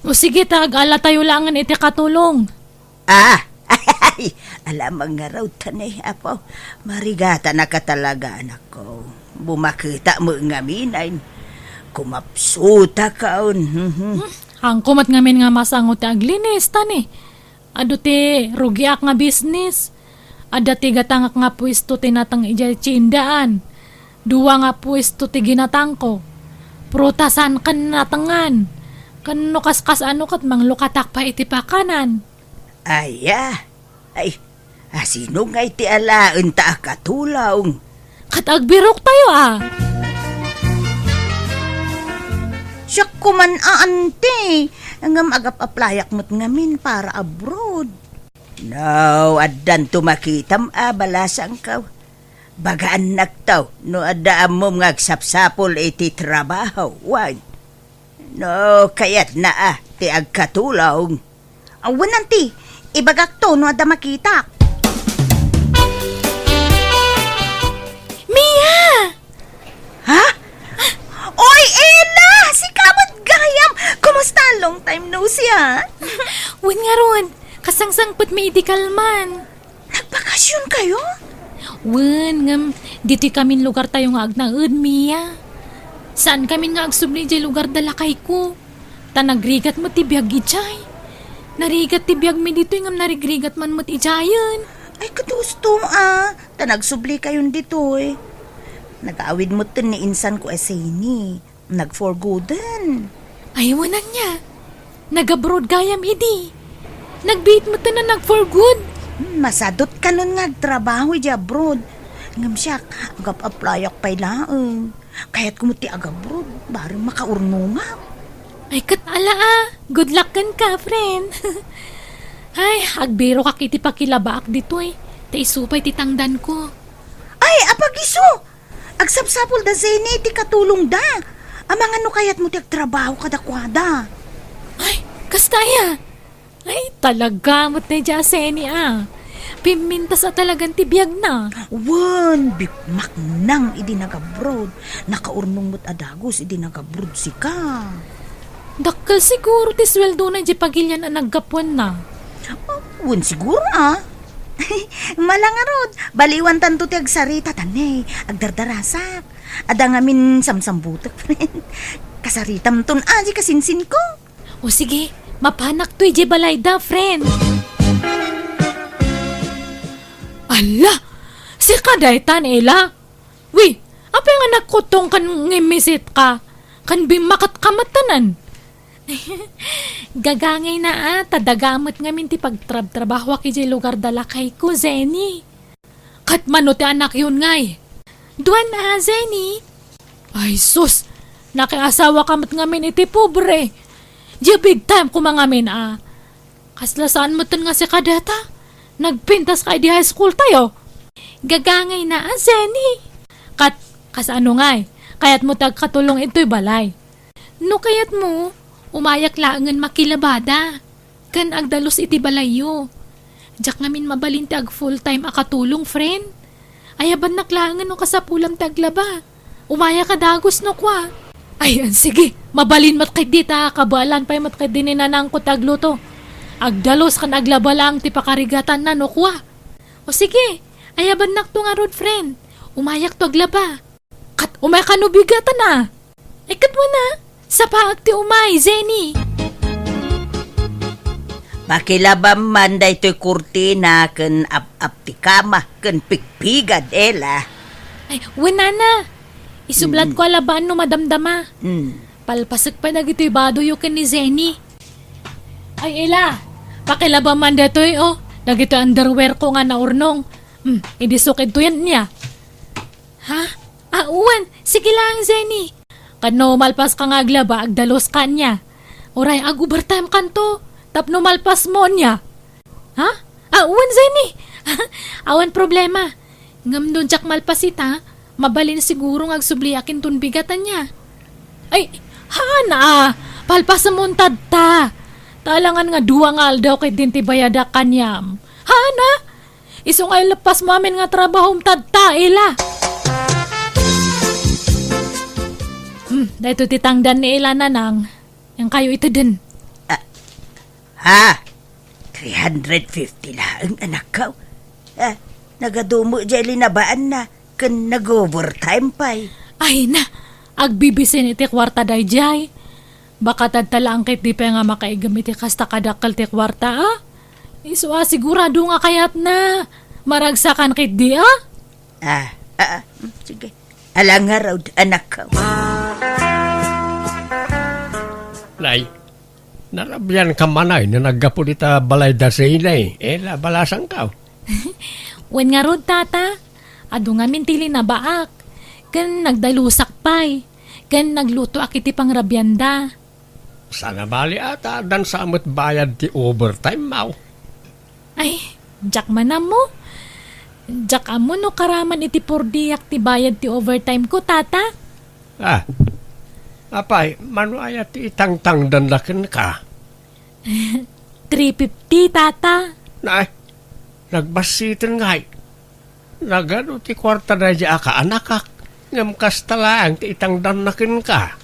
O sige, ta ag-alatayo laengen iti katulong. Ah! Ay, alamang ngarud ta ni, apo. Marigatanak a talaga, anakko. Bumaketa met ngamin, ay. Kumapsutakon. Mhm. Hmm, haanko met ngamin nga masango ti aglinis, ta ni. Adu ti rugiak nga bisnis. Adda ti gatangak nga puesto ti nateng idiay tiendaan. Dua nga puesto ti ginatangko. Prutasan ken natengan. Ken no kaskas-ano ket manglukatak pay iti pakanan. Aya? Ay, asino ngay ti alaenta a katulong? Ket agbiroktayo a. Siak koman a, auntie. Ngem agap-aplayak met ngamin para abroad. No, addanto makitam a balasangko. Bagaannakto no adda ammom nga agsapsapul iti trabaho, wen. No, kayatna a ti agkatulong. Awan, auntie, ibagakto no adda makitak. Mia! Ha? Oy, Ella! Sika met gayam! Kumusta? Long time no see, ah. Wen ngarud, kasangsangpetmi idi kalman. Nagbakasyon kayo? Wen, ngem ditoy kamin lugartayo nga agnaed, Mia. Saan kamin nga agsubli idiay lugar da lakayko. Ta nagrigat met ti biag idiay. Narigat ti biagmi ditoy ngem narigrigat man met idiayen. Ay, kadusto, ah. Ta nagsubli kayon ditoy. Nagaawid metten ni insanko a Seni. Nagforgoden. Ay, wen ania. Nag-abroad gayam idi. Nagbiit metten a nag-for good. Hmm, masadot kanon nga agtrabaho idi abroad. Ngem siak, agap-applyak pay laeng. Kayatko met ti agabroad, bareng makaurnongak. Ay, ket ala a. Good luck kenka, friend. Ay, agbirokak iti pakilabaak ditoy. Ta isu pay ti tangdanko. Ay, apag-isu! Agsapsapulda Zeni iti katulongda. Amangan no kayatmo ti agtrabaho kadakuada. Ay, kasta aya? Ay, talaga met daydiay a Zeni a. Pimmintas a talagan ti biagna. Wen, bikmaknang idi nagabroad. Nakaurnong met a dagus idi nagabroad sika. Dakkel siguro ti sueldona idiay pagilian a naggapuanna. Wen siguro a. Mala ngarud, baliwantanto ti agsarita ta ne, agdardarasak. Adda ngamin samsambutek, friend. Kasaritamton a, di kasinsinko. O sige, mapanakto idiay balayda, friend. Ala! Sika daytan, Ela? Wi, apay nga nagkuttong ken ngimmisit ka? Ken bimmaket ka met tanan. Gagangayna a, ta daga met ngamin ti pagtrabtrabahoak idiay lugar da lakayko, Zeni. Ket mano ti anakyon ngay? Duan a, Zeni. Ay sus, nakiasawa ka met ngamin iti pobre. Diay big time koma ngamin a. Kasla saan metten nga sika dayta? Nagpintas ka idi high school tayo? Gagangayna a, Zeni. Ket, kasano ngay? Kayatmo ti agkatulong itoy balay? No kayatmo, umayak laengen makilabada. Ken agdalus iti balayyo. Diak ngamin mabalin ti ag full time a katulong, friend. Ayabannak laengen no kasapulam ti aglaba. Umayak a dagus no kua. Ay, sige, mabalin met ketdi ta kabaelan pay met ketdi ni nanangko ti agluto. Agdalus ken aglaba laeng ti pakarigatanna no kua. O sige, ayabannakto ngarud, friend. Umayakto aglaba. Ket umay kano bigatan a. Ay, ket wen a, sapaek ti umay, Zeni. Pakilabam man daytoy kurtina ken ap-ap ti kama ken pigpigad, Ela. Ay, wen, nana. Isublatko a labaan no madamdama. Mm. Palpasek pay dagitoy badoyo ken ni Zeni. Ay, Ela, pakilabam man daytoy, o. Dagitoy underwear ko nga naurnong. Hmm, idi sukid to yan niya. Ha? Ah, wen, sige lang, Zeni. Ket no malpas ka nga aglaba, agdalus ka niya. Uray, ag-overtime kanto. Tapno malpas mo niya. Ha? Ah, wen, Zeni. Awan problema. Ngem no diak malpas ita, mabalin siguro nga agsubliak inton bigatan niya. Ay, haan a. Palpasem mon tadta. Ta alangan nga dua nga aldaw ket din ti bayadak kaniam. Haan a. Isu nga ileppas mo amin nga trabahom tadta, Ela. Hmm, daytoy ti tangdan ni Ela, Nanang. Yan kayo iteden. Ah, ha? Three hundred fifty laeng, anakko. Ah, nagadumo diay linabaanna, ken nag-overtime pay. Ay na, agbibisin iti kuarta daydiay. Baka tadta laeng ket di pay nga makaigem iti kasta kadakkel ti kuarta, a? Isu a sigurado nga kayatna. Maragsakan ket di, a? Ah, ah, ah, mm, sige. Ala ngarud, anakko. Nay, narabian ka manay no naggapu dita balay da Zeni, Ela, balasangko. Wen ngarud, tata, adu ngamin ti linabaak, ken nagdalusak pay, ken naglutoak iti pangrabianda. Saan a bali a ta addan sa met bayad ti overtime mo. Ay, diak man ammo. Diak ammo no karaman iti pordiak ti bayad ti overtime ko, tata. Ah, apay, mano aya ti itangtangdanna kenka? Three fifty, tata. Nay, nagbassiten ngay. Nagadu ti kuarta daydiay a kaanakak, ngem kasta laeng ti itangdanna kenka.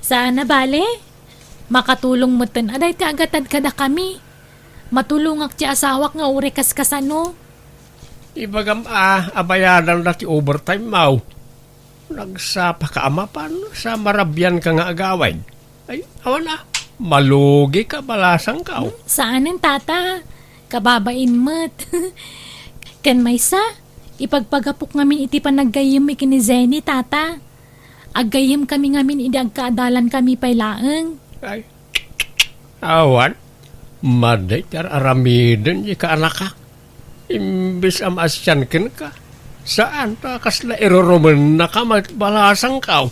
Saan a bale? Makatulong metten a dayta agatad kadakami. Matulongak ti asawak nga uray kaskasano. Ibagam a, abayadanda ti overtime mo. Nagsapa ka a mapan sa marabian ka nga agawid. Ay, awan a, malugi ka, balasangko. Hmm, saanen, tata. Kababain met. Ken maysa, ipagpagapok ngamin iti panaggayyem mi ken ni Zeni, tata. Aggayyem kami ngamin idi agkaadalan kami pay laeng. Ay, Awan, madi ti ar-aramiden ti kaanakak. Imbes a maasian kenka, saan ta kasla irurumennaka met balasangkaw.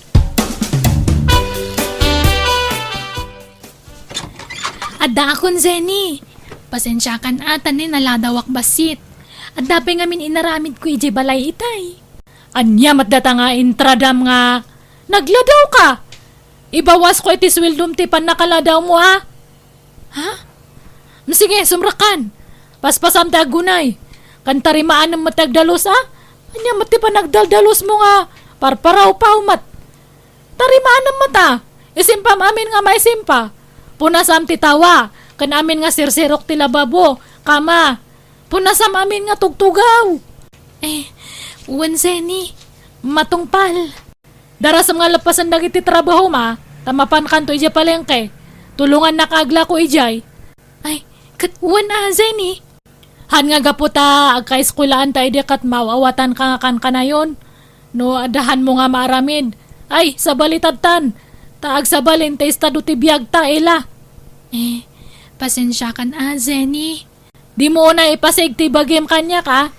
Addaakon, Zenny. Pasensiakan a, ta ni naladawak bassit. Adda pay ngamin inaramidko idiay balay itay. Ania met data nga intradam nga nagladawka? Ibawasko iti sueldom ti pannakaladawmo, a? Ha? Mm, sige, sumrakan. Paspasam ti aggunay. Ken tarimaanem met ti agdalus, a? Ania met ti panagdaldalus mo nga parparawpaw met? Tarimaanem met, a? Isimpam amin nga maisimpa. Punasam ti tawa, ken amin nga sirsirok ti lababo, kama. Punasam amin nga tugtugaw. Eh, wen, Zenny, matungpal. Darasem nga lappasen dagiti trabahom, a, ta mapankanto idiay palengke. Tulongannak nga aglako idiay. Ay, ket wen a, Zenny. Han nga gapu ta agkaeskuelaan ta idi ket maaw-awatanka nga kankanayon. No adda hanmo nga maaramid, ay, sabali tattan. Ta agsabalin ti estado ti biagta, ila. Eh, pasensiakan a, Zenny. Dimo unay ipasig ti bagim kaniak, a?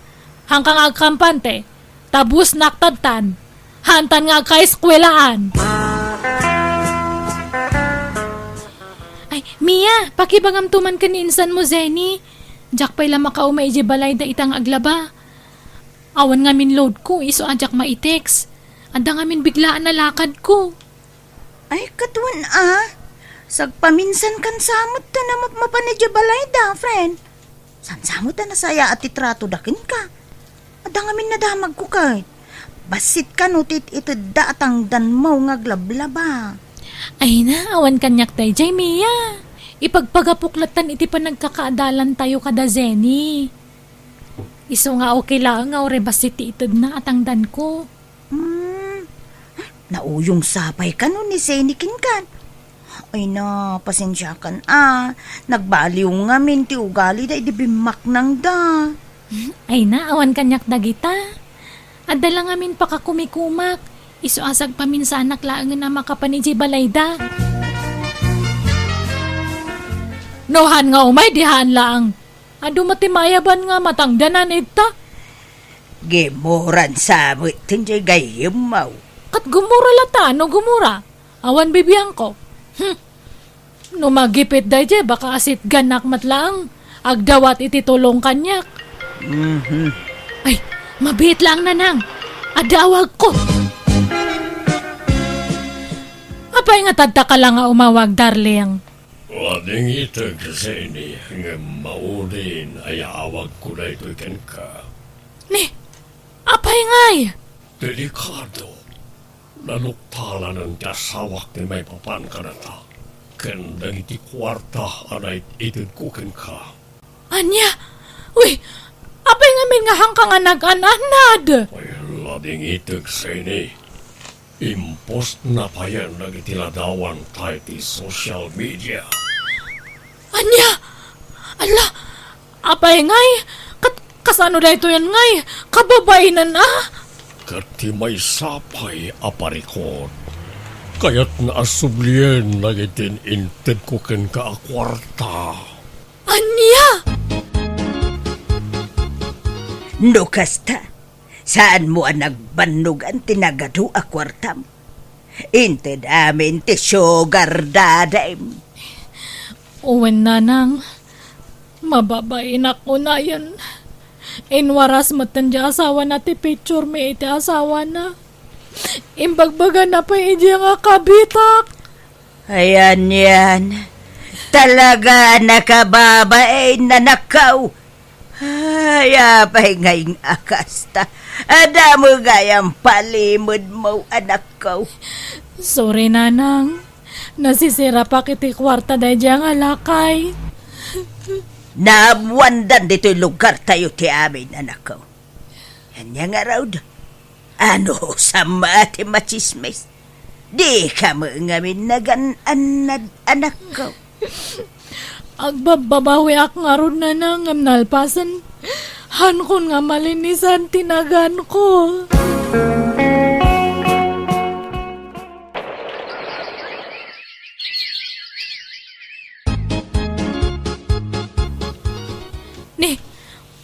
Hanka nga agkampante, ta busnak tattan. Hantan nga agkaeskuelaan. Ay, Mia, pakibagamto man ken ni insan mo, Zenny. Diak pay la makauma idiay balayda ita nga aglaba. Awan ngamin loadko, isu a diak maitext. Adda ngamin biglaan a lakadko. Ay, ket wen a. Sagpaminsankan sa met ta na mapmapan idiay balayda, friend. Saan sa met ta nasayaat ti tratoda kenka? Adda ngamin nadamagko ket. Bassit kano ti it-itedda a tangdanmo nga aglablaba. Ay na, awan kaniak daydiay, Mia. Ipagpagapok lattan iti panagkakaadalantayo kada Zenny. Isu nga okay laeng nga uray bassit ti itedna a tangdanko. Hmm. Nauyong sa pay kano ni Zenny kenkan? Ay na, pasensiakan a. Nagbaliw ngamin ti ugalida idi bimmaknangda. Ay na, awan kaniak dagita. Adda la ngamin pakakumikumak. Isu a sagpaminsanak laengen a makapan idiay balayda. No han nga umay, di han laeng. Adu met ti maayaban nga matangdanan ita. Gimuran sa met ti gayyemmo. Ket gumura lata, no gumura. Awan bibiangko. Hmm. No magipit daydiay, baka asitganak met laeng. Agdawat iti tulong kaniak. Mhm. Ay, mabiit laeng, Nanang. Adda awagko. Apay nga tadta ka la nga umawag, darling? Wading iteg, Zenny, ngem maudin a yaawagko daytoy kenka. Ni, apay ngay? Delikado. Naluktalanen ti asawak ti maipapan kadata, ken dagiti kuarta a naititedko kenka. Ania? Uy, apay ngamin nga hanka nga nag-an-annad? Ay, ladingiteg, Zenny. Impostna payen dagiti ladawanta iti social media. Ania? Alla, apay ngay? Kat-, kasano daytoyen ngay? Kababainan a? Ket ti maysa pay a parikut, kayatna a sublien dagiti intedko kenka a kuarta. Ania? No kasta, saanmo a nagbannogan ti nagadu a kuartam? Inted amin ti sugar daddy-m. Wen, Nanang, mababainak unayen. Inwaras metten ti asawana ti picture mi iti asawana. Imbagbagana pay idiay nga kabitak. Ayan yan. Talaga a nakababain, anakko. Ay, apay ngay nga kasta? Adda met gayam palimedmo, anakko. Sorry, Nanang. Nasisirapak iti kuarta daydiay nga lakay. Naammoandan ditoy lugartayo ti amin, anakko. Ania ngarud? Anusam a ti machismis? Dika met ngamin nagan-annad, anakko. Agbabbabawiak ngarud, Nanang, ngem nalpasen, haankon nga malinisan ti naganko.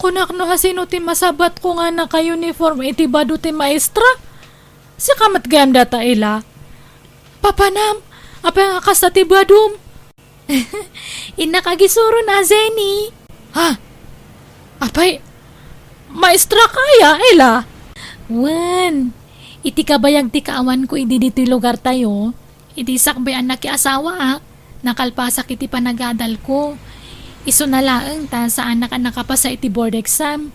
Kunak no asino ti masabatko nga naka-uniform iti bado ti maestra? Sika met gayam dayta, Ela. Papanam, apay nga kasta ti badom? Innak agisuron a, Jenny. Ha? Apay, maestra ka aya, Ela? Wen, iti kabayag ti kaawanko idi ditoy lugartayo, idi sakbay a nakiasawaak, nakalpasak iti panagadalko. Isuna laeng ta saanak a nakapasa iti board exam.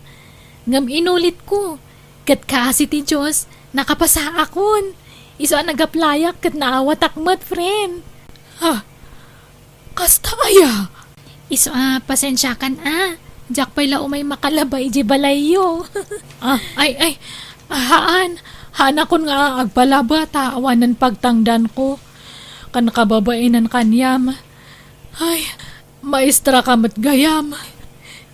Ngem inulitko, ket kaasi ti Dios, nakapasaakon. Isu a nag-applyak ket naawatak met, friend. Ha? Kasta aya? Isu a, pasensiakan a. Diak pay la umay makalaba idiay balayyo. Ah, ay, ay. Haan. Haanakon nga agpalaba ta awanen pagtangdanko. Kan kababaenan kaniam. Ay, maestra ka met gayam.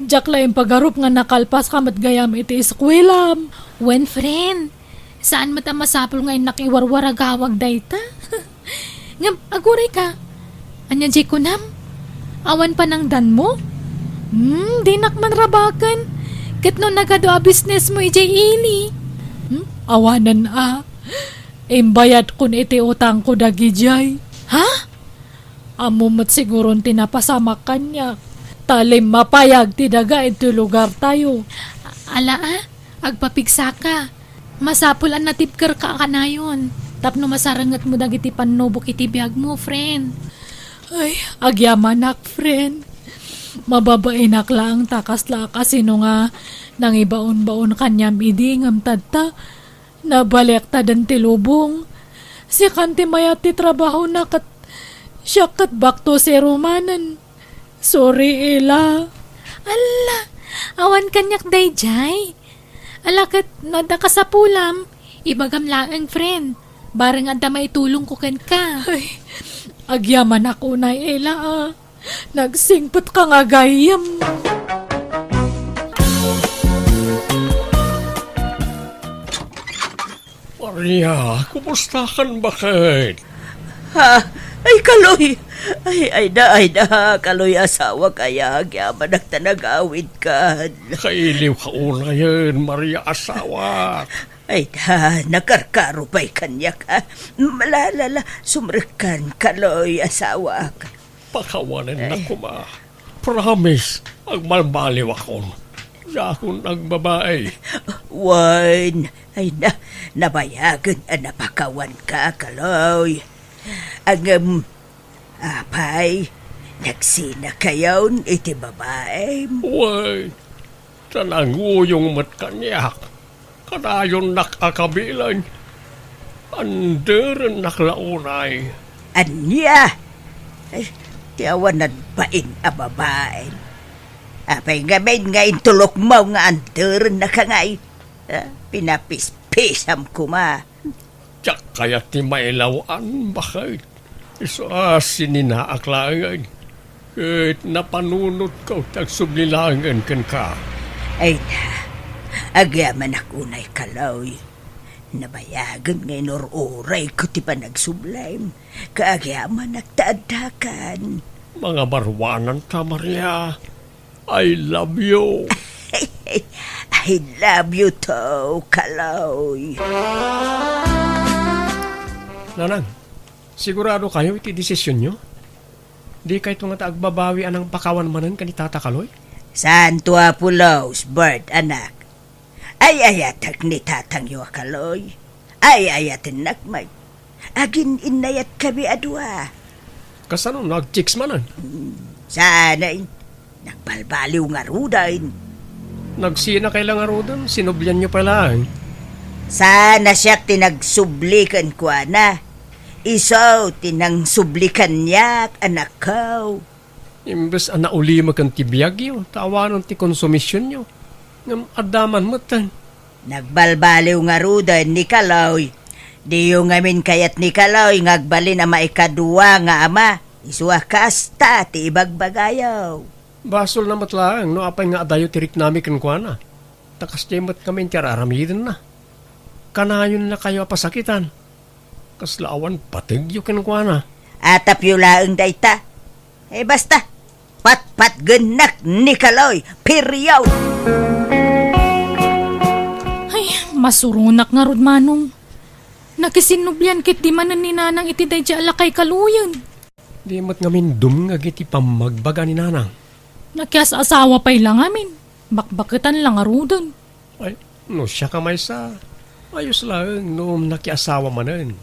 Diak la impagarup nga nakalpas ka met gayam iti eskuelam. Wen, friend, saan met a masapul nga innak iwarwaragawag dayta. Ngem, aguray ka. Ania diay kunam? Awan panangdanmo? Hmm, dinak man rabaken. Ket no nagadu a business mo idiay ili? Hmm, awanen a. Imbayadkon iti utangko dagidiay. Ha? Ammo met siguron ti napasamak kaniak, ta limmapayag ti daga iti lugartayo. Ala a, agpapigsaka. Masapul a natibkerka kanayon tapno masarengetmo dagiti pannubok iti biagmo, friend. Ay, agyamanak, friend. Mababaenak laeng ta kasla a kasino nga nangibaonbaon kaniam idi ngem tatta, nabaliktaden ti lubong. Sikan ti mayat ti trabahona ket siak ket back to zero manen. Sorry, Ela. Alla, awan kaniak daydiay. Ala ket no adda kasapulam, ibagam laeng, friend. Bareng adda maitulongko kenka. Ay, agyamanak unay, Ela, a. Nagsingpet ka nga gayyem. Maria, kumusta kan baket? Ha? Ay, Kaloy! Ay, ay da, ay da, Kaloy, asawa kaya, agyamanak ta nagawidkan. Kailiw ka unayen, Maria, asawa. Ay da, nakarkaro pay kaniak, ha? Malala, sumrekkan, Kaloy, asawak. Pakawanennak koma. Promise, agbalbaliwakon. Diakon agbabae. Wen, ay na, nabayagen a napakawanka, Kaloy. Ngem, apay, nagsinakayon iti babaem? Wen, ta nanguyong met kaniak. Kadayonnak a kabilen. Anderennak la unay. Ania? Ay, ti awanan bain a babaen. Apay ngamin nga intulokmo nga anderennaka ngay? Ah, pinapispisam koma. Diak kayat ti mailaw-an, baket. Isu a sininaak laengen. Ket napanunotko ti agsubli laengen kenka. Ay na, agyamanak unay, Kaloy. Nabayagen nga inur-urayko ti panagsublem, ket agyamanak ta addakan. Mangabaruanan ta, Maria. I love you. I love you too, Kaloy. Nanang, sigurado kayo iti desisyonyo? Di kayto ngata agbabawi a nangpakawan manen ken ni Tata Kaloy? Saan to, Apo Los, Bert, anak. Ay-ayatek ni tatangyo a Kaloy. Ay-ayatennak met. Agin-innayatkami a dua. Kasano no agchicks manen? Hmm, saan ay. Nagbalbaliw ngaruden. Nagsinakay la ngaruden, sinublianyo pay laeng. Saan a siak ti nagsubli kenkuana. Isu ti nangsubli kaniak, anakko. Imbes a naulimeken ti biagyo, ta awanen ti konsumisionyo. Ngem adda man metten. Nagbalbaliw ngaruden ni Kaloy. Diyo ngamin kayat ni Kaloy nga agbalin a maikadua nga ama, isu a kasta ti ibagbagayo. Basolna met laeng no apay nga adayo ti riknami kenkuana. Ta kasdiay met ngamin ti ar-aramidenna. Kanayonnakayo a pasakitan. Kasla awan pategyo kenkuana. Atapyo laeng dayta. Eh, basta, patpatgennak ni Kaloy, period! Ay, masuronak ngarud, Manong. Nakisinnublian ketdi manen ni Nanang iti daydi a lakay Kaloyen. Di met ngamin dumngeg iti pammagbaga ni Nanang. Nakias-asawa pay la ngamin. Bakbaketan la ngaruden. Ay, no siak a maysa, ayos laeng no nakiasawa manen.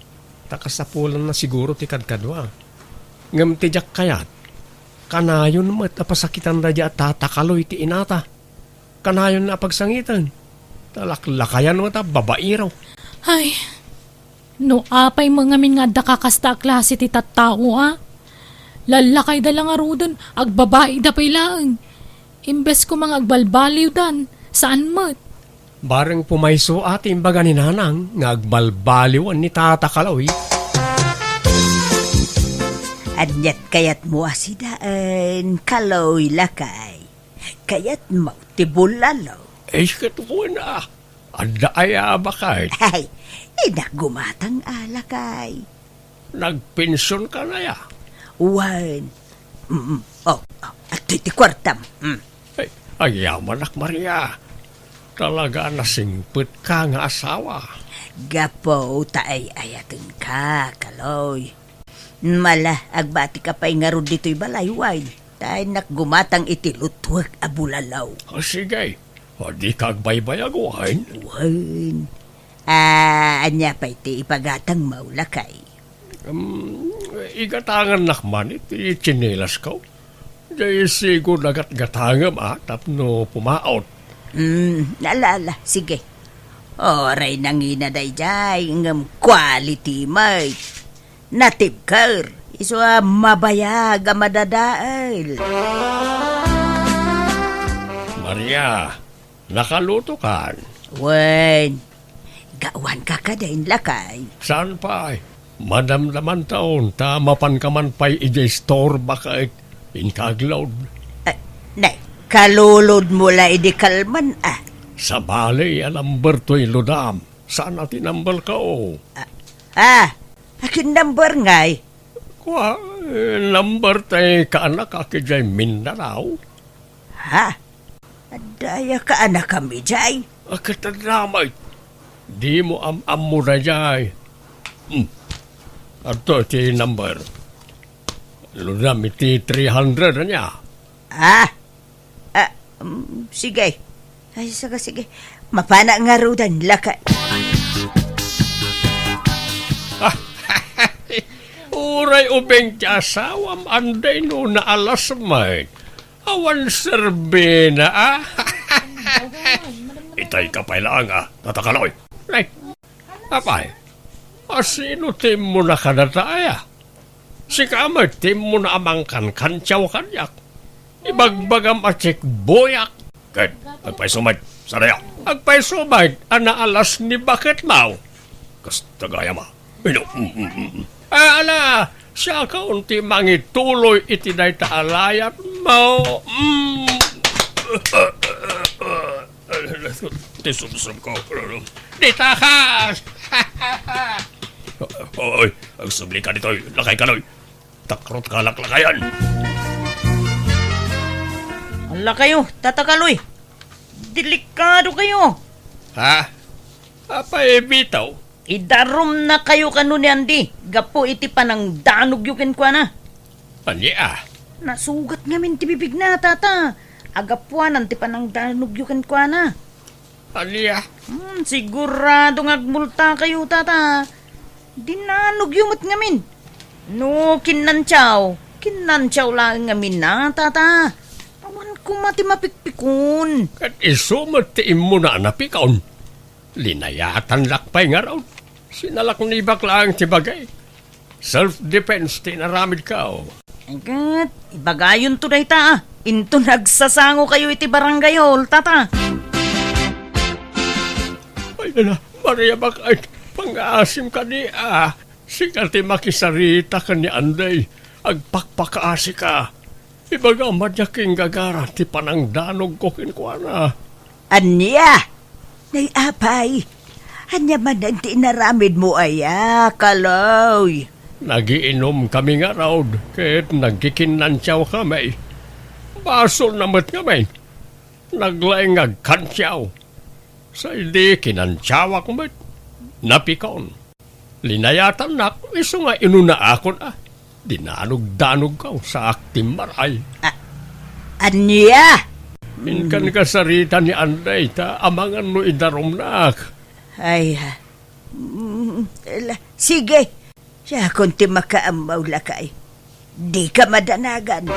Ta kasapulanna siguro ti kadkadua. Ngem ti diak kayat, kanayon met a pasakitan daydi a Tata Kaloy ti inata. Kanayon a pagsangiten. Ta laklakayan met a babaero. Ay, no apay met ngamin nga adda kakasta a klase ti tattao a? Lallakayda la ngaruden, agbabaida pay laeng. Imbes koma nga agbalbaliwdan, saan met. Bareng pumayso a ti imbaga ni Nanang nga agbalbaliwen ni Tata Kaloy. Aniat kayatmo a sidaen, Kaloy, lakay? Kayatmo ti bulalo? Ay, ket wen a. Adda aya a baket? Ay, innak gumatang a, lakay. Nagpension ka na ya? Wen. Mm, oh, oh, adtoy ti kuartam. Mm. Ay, agyamanak, Maria. Talaga a nasingpet ka nga asawa. Gapu ta ay-ayaten ka, Kaloy. Mala, agbati ka pay ngarud ditoy balay, wen. Ta innak gumatang iti lutuek a bulalo. Ah, sige. Ah, di ka agbaybayag, wen? Wen. Ah, ania pay ti ipagatangmo, lakay? Um, igatangannak man iti tsinilasko. Jay sigo nagatgatangem a tapno pumaot. Hmm, ala, ala, sige. Uray nangina dayjay, ngem quality met. Natibker, isu a mabayag a madadael. Maria, nakalutokan? Wen, gawan ka kadin, lakay. Saan pay? Madamdamantaon ta mapanka man pay idiay store baket inka aglaod. Ah, nay, kalulodmo la idi kalman, ah. Sabali a number toy ludam. Saan a ti number ka, o? Ah, ah, akin number ngay? Kua, eh, number tay kaanak a kidiay Mindanao. Ha? Adda aya kaanakam idiay? Aket adda met. Dimo am-ammo daydiay. Hmm. Adto ti number. Ludam iti three hundred ania. Ah? Ah, mm, sige. Ay, sige, sige. Mapana ngaruden, lakay. Uray ubing ti asawam, anday no naalas met. Awan serbina, a? Itay ka pay laeng, a, Tata Kaloy. Nay, apay, a, sino ti immuna kadata aya? Sika met ti immuna a mangkankantiaw kaniak. Ibagbagam a checkboyak. Ket agpayso met, saan aya? Agpayso met a naalas ni baketmo. Kasta gayam a. Ino? Mm, mm, mm. Ah, ala, siakon ti mangituloy iti dayta a layatmo. Mm. Ti sumsumko. Dita kas! Oy, agsubli ka ditoy, Lakay Kaloy. Takrot ka laklakayan. Ala kayo, Tata Kaloy. Delikado kayo. Ha? Apay, bitaw? Idarumna kayo kano ni Andy, gapu iti panangdanogyo kenkuana. Ania? Nasugat ngamin ti bibigna, Tata. Agapuanan ti panangdanogyo kenkuana. Ania? Hmm, sigurado nga agmulta kayo, Tata. Dinanogyo met ngamin. No, kinnantiaw. Kinnantiaw laeng ngamin na, Tata. Awan koma ti mapikpikon. Ket isu met ti immuna a napikon. Linayatanlak pay ngarud. Sinalaknibak laeng ti bagik. Self-defense ti inaramidko. Ket, ibagayonto dayta, a. Inton agsasango kayo iti barangay hall, Tata. Ay, nana, Maria, bak-, ay, pangaasim kadi, a. Sika ti makisarita ken ni Andy. Agpakpakaasika. Ibagam a diak inggagara ti panangdanogko kenkuana. Ania? Nay, apay, ania manen ti inaramidmo aya, Kaloy? Nagiinomkami ngarud ket nagkikinnantiawkami. Basolna met ngamin. Naglaing nga agkantiaw. Sadi kinantiawak met. Napikon. Linayatannak, isu nga inunaakon a. Dinanogdanogko, saak timmaray. A-, ania? Inkan kasarita ni Anday, ta amangan no idarumnak. Ay, ha. Mm, la-, sige. Siakon ti makaammaw, lakay. Dika madanagan.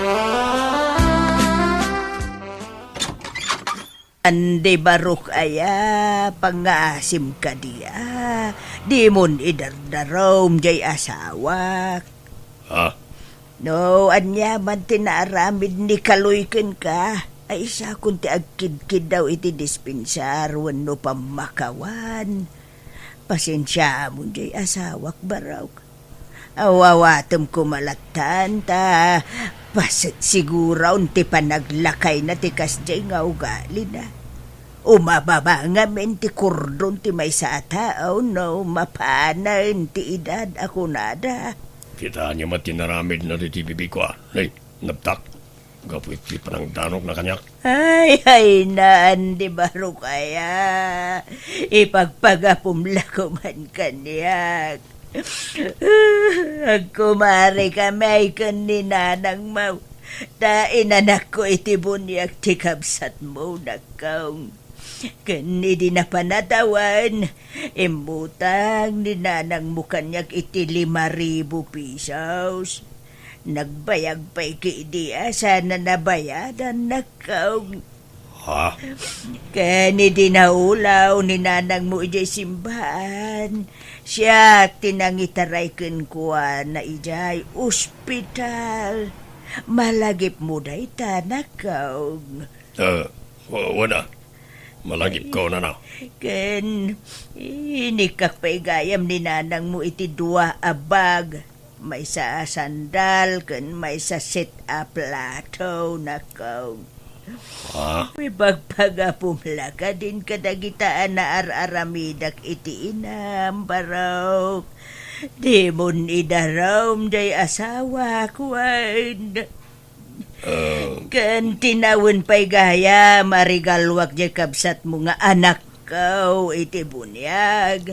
Andi, Barok aya, pangngaasim kadi a. Dimon idardarum jay asawak. Ha? No, aniaman ti naaramid ni Kaloy kenka, ay isakon ti agkidkiddaw iti dispensar wenno pammakawan. Pasensiamon jay asawak, Barok. Aw-awatem koma lattan ta paset siguron ti panaglakayna ti kasdiay nga ugalina. Umababa ngamin ti kordon ti maysa a tao no mapanen ti edad a kunada. Kitaenyo met ti naramidna ditoy bibigko a. Nay, nabtak. Gapu iti panangdanogna kaniak. Ay, ay, naan di Barok aya. Ipagpagapum la koman kaniak. Agkumarikami ken ni nanangmo. Ta inanakko iti buniag ti kabsatmo, nakkaw. Ken idi napan a tawen, immutang ni nanangmo kaniak iti lima ribu pesos. Nagbayag pay ketdi a saan a nabayadan, nakkaw. Ha? Ken idi naulaw ni nanangmo idiay simbaan, siak ti nangitaray kenkuana idiay ospital. Malagipmo dayta, nakkaw. Eh, wa-, wen a. Malagipko, nana. Ken inikkak pay gayam ni nanangmo iti dua a bag, maysa a sandal ken maysa set a plato, nakkaw. Ha? Ipagpagapum la kadin kadagita a naar-aramidak iti inam, Barok. Dimon idarum jay asawak, wen. Ah. Ken tinawen pay gayam a regaluak jay kabsatmo nga anakko iti buniag.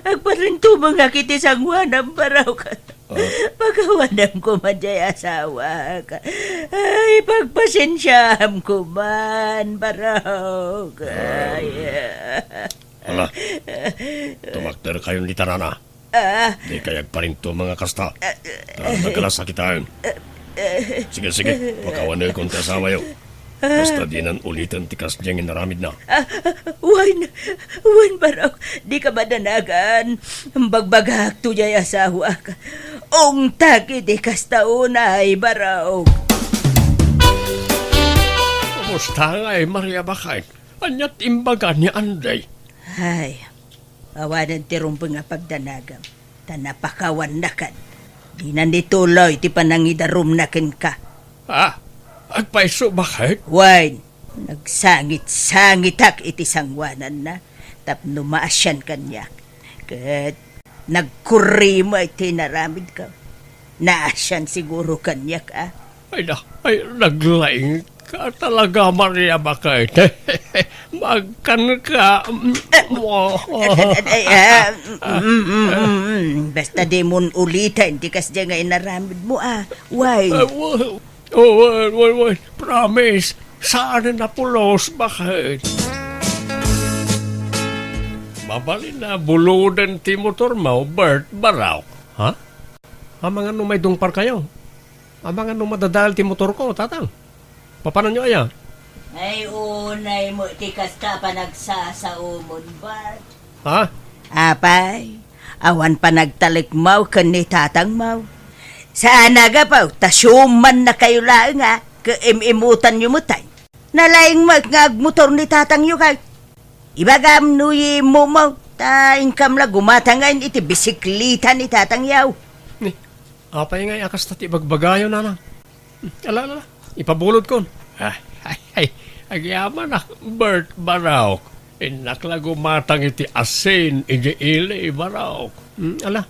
Agparintumengak iti sangoanam, Barok. Ah. Pakawanam koma jay asawak. Ay, pagpasensiam koman, Barok. Ah. Ay. Ala, tumakderkayon dita, nana. Ah. Dikay agparintumeng a kasta. Ah, ah. Ta nagkalasakitan. Ah, ah. Sige, sige, pakawanekon ti asawayo. Ah. Basta dinan uliten ti kasdiay nga inaramidna. Ah, wen, wen, Barok, dika madanagan. Bagbagakto jay asawak. Ungtak iti kasta unay, Barok. Kumusta ngay, Maria, baket? Ania ti imbaga ni Anday? Ay, awanen ti rumbeng a pagdanagam, ta napakawannakan. Dinan ituloy ti panangidarumna kenka. Ah, agpayso, baket? Wen, nagsangit-sangitak iti sangoananna tapno maasian kaniak. Ket nagkurrimo iti inaramidko. Naasian siguro kaniak, a. Ay, na, ay, naglaing ka talaga, Maria, baket? Magkan ka. Ay, ah, mm, mm, mm, mm. Basta dimon uliten ti kasdiay nga inaramidmo, a. Wen. Ah, wa-, oh, wen, wen, wen. Promise. Saan a pulos, baket? Mabalin a buloden ti motormo, Bert, Barok. Ha? Amangan no maidungparkayo? Amangan no madadael ti motorko, Tatang? Papananyo aya? Ay, unay mo ti kasta a panagsasaomon, Bart. Ha? Apay, awan panagtalekmo ken ni tatangmo. Saan a gapu ta siumannakayo laeng a, ket im-imutanyo met ay. Nalaing met nga agmotor ni tatangyo kay. Ibagam no immumo, ta inkam la gumatangan iti bisikleta ni tatangyaw. Ni, apay ngay a kasta ti ibagbagayo, nana? Ala, ala, ala. Ipabulodkon. Ah, ay, ay, agyamanak, Bert, Barok. Innak la gumatang iti asin, iti ili, Barok. Hmm, ala.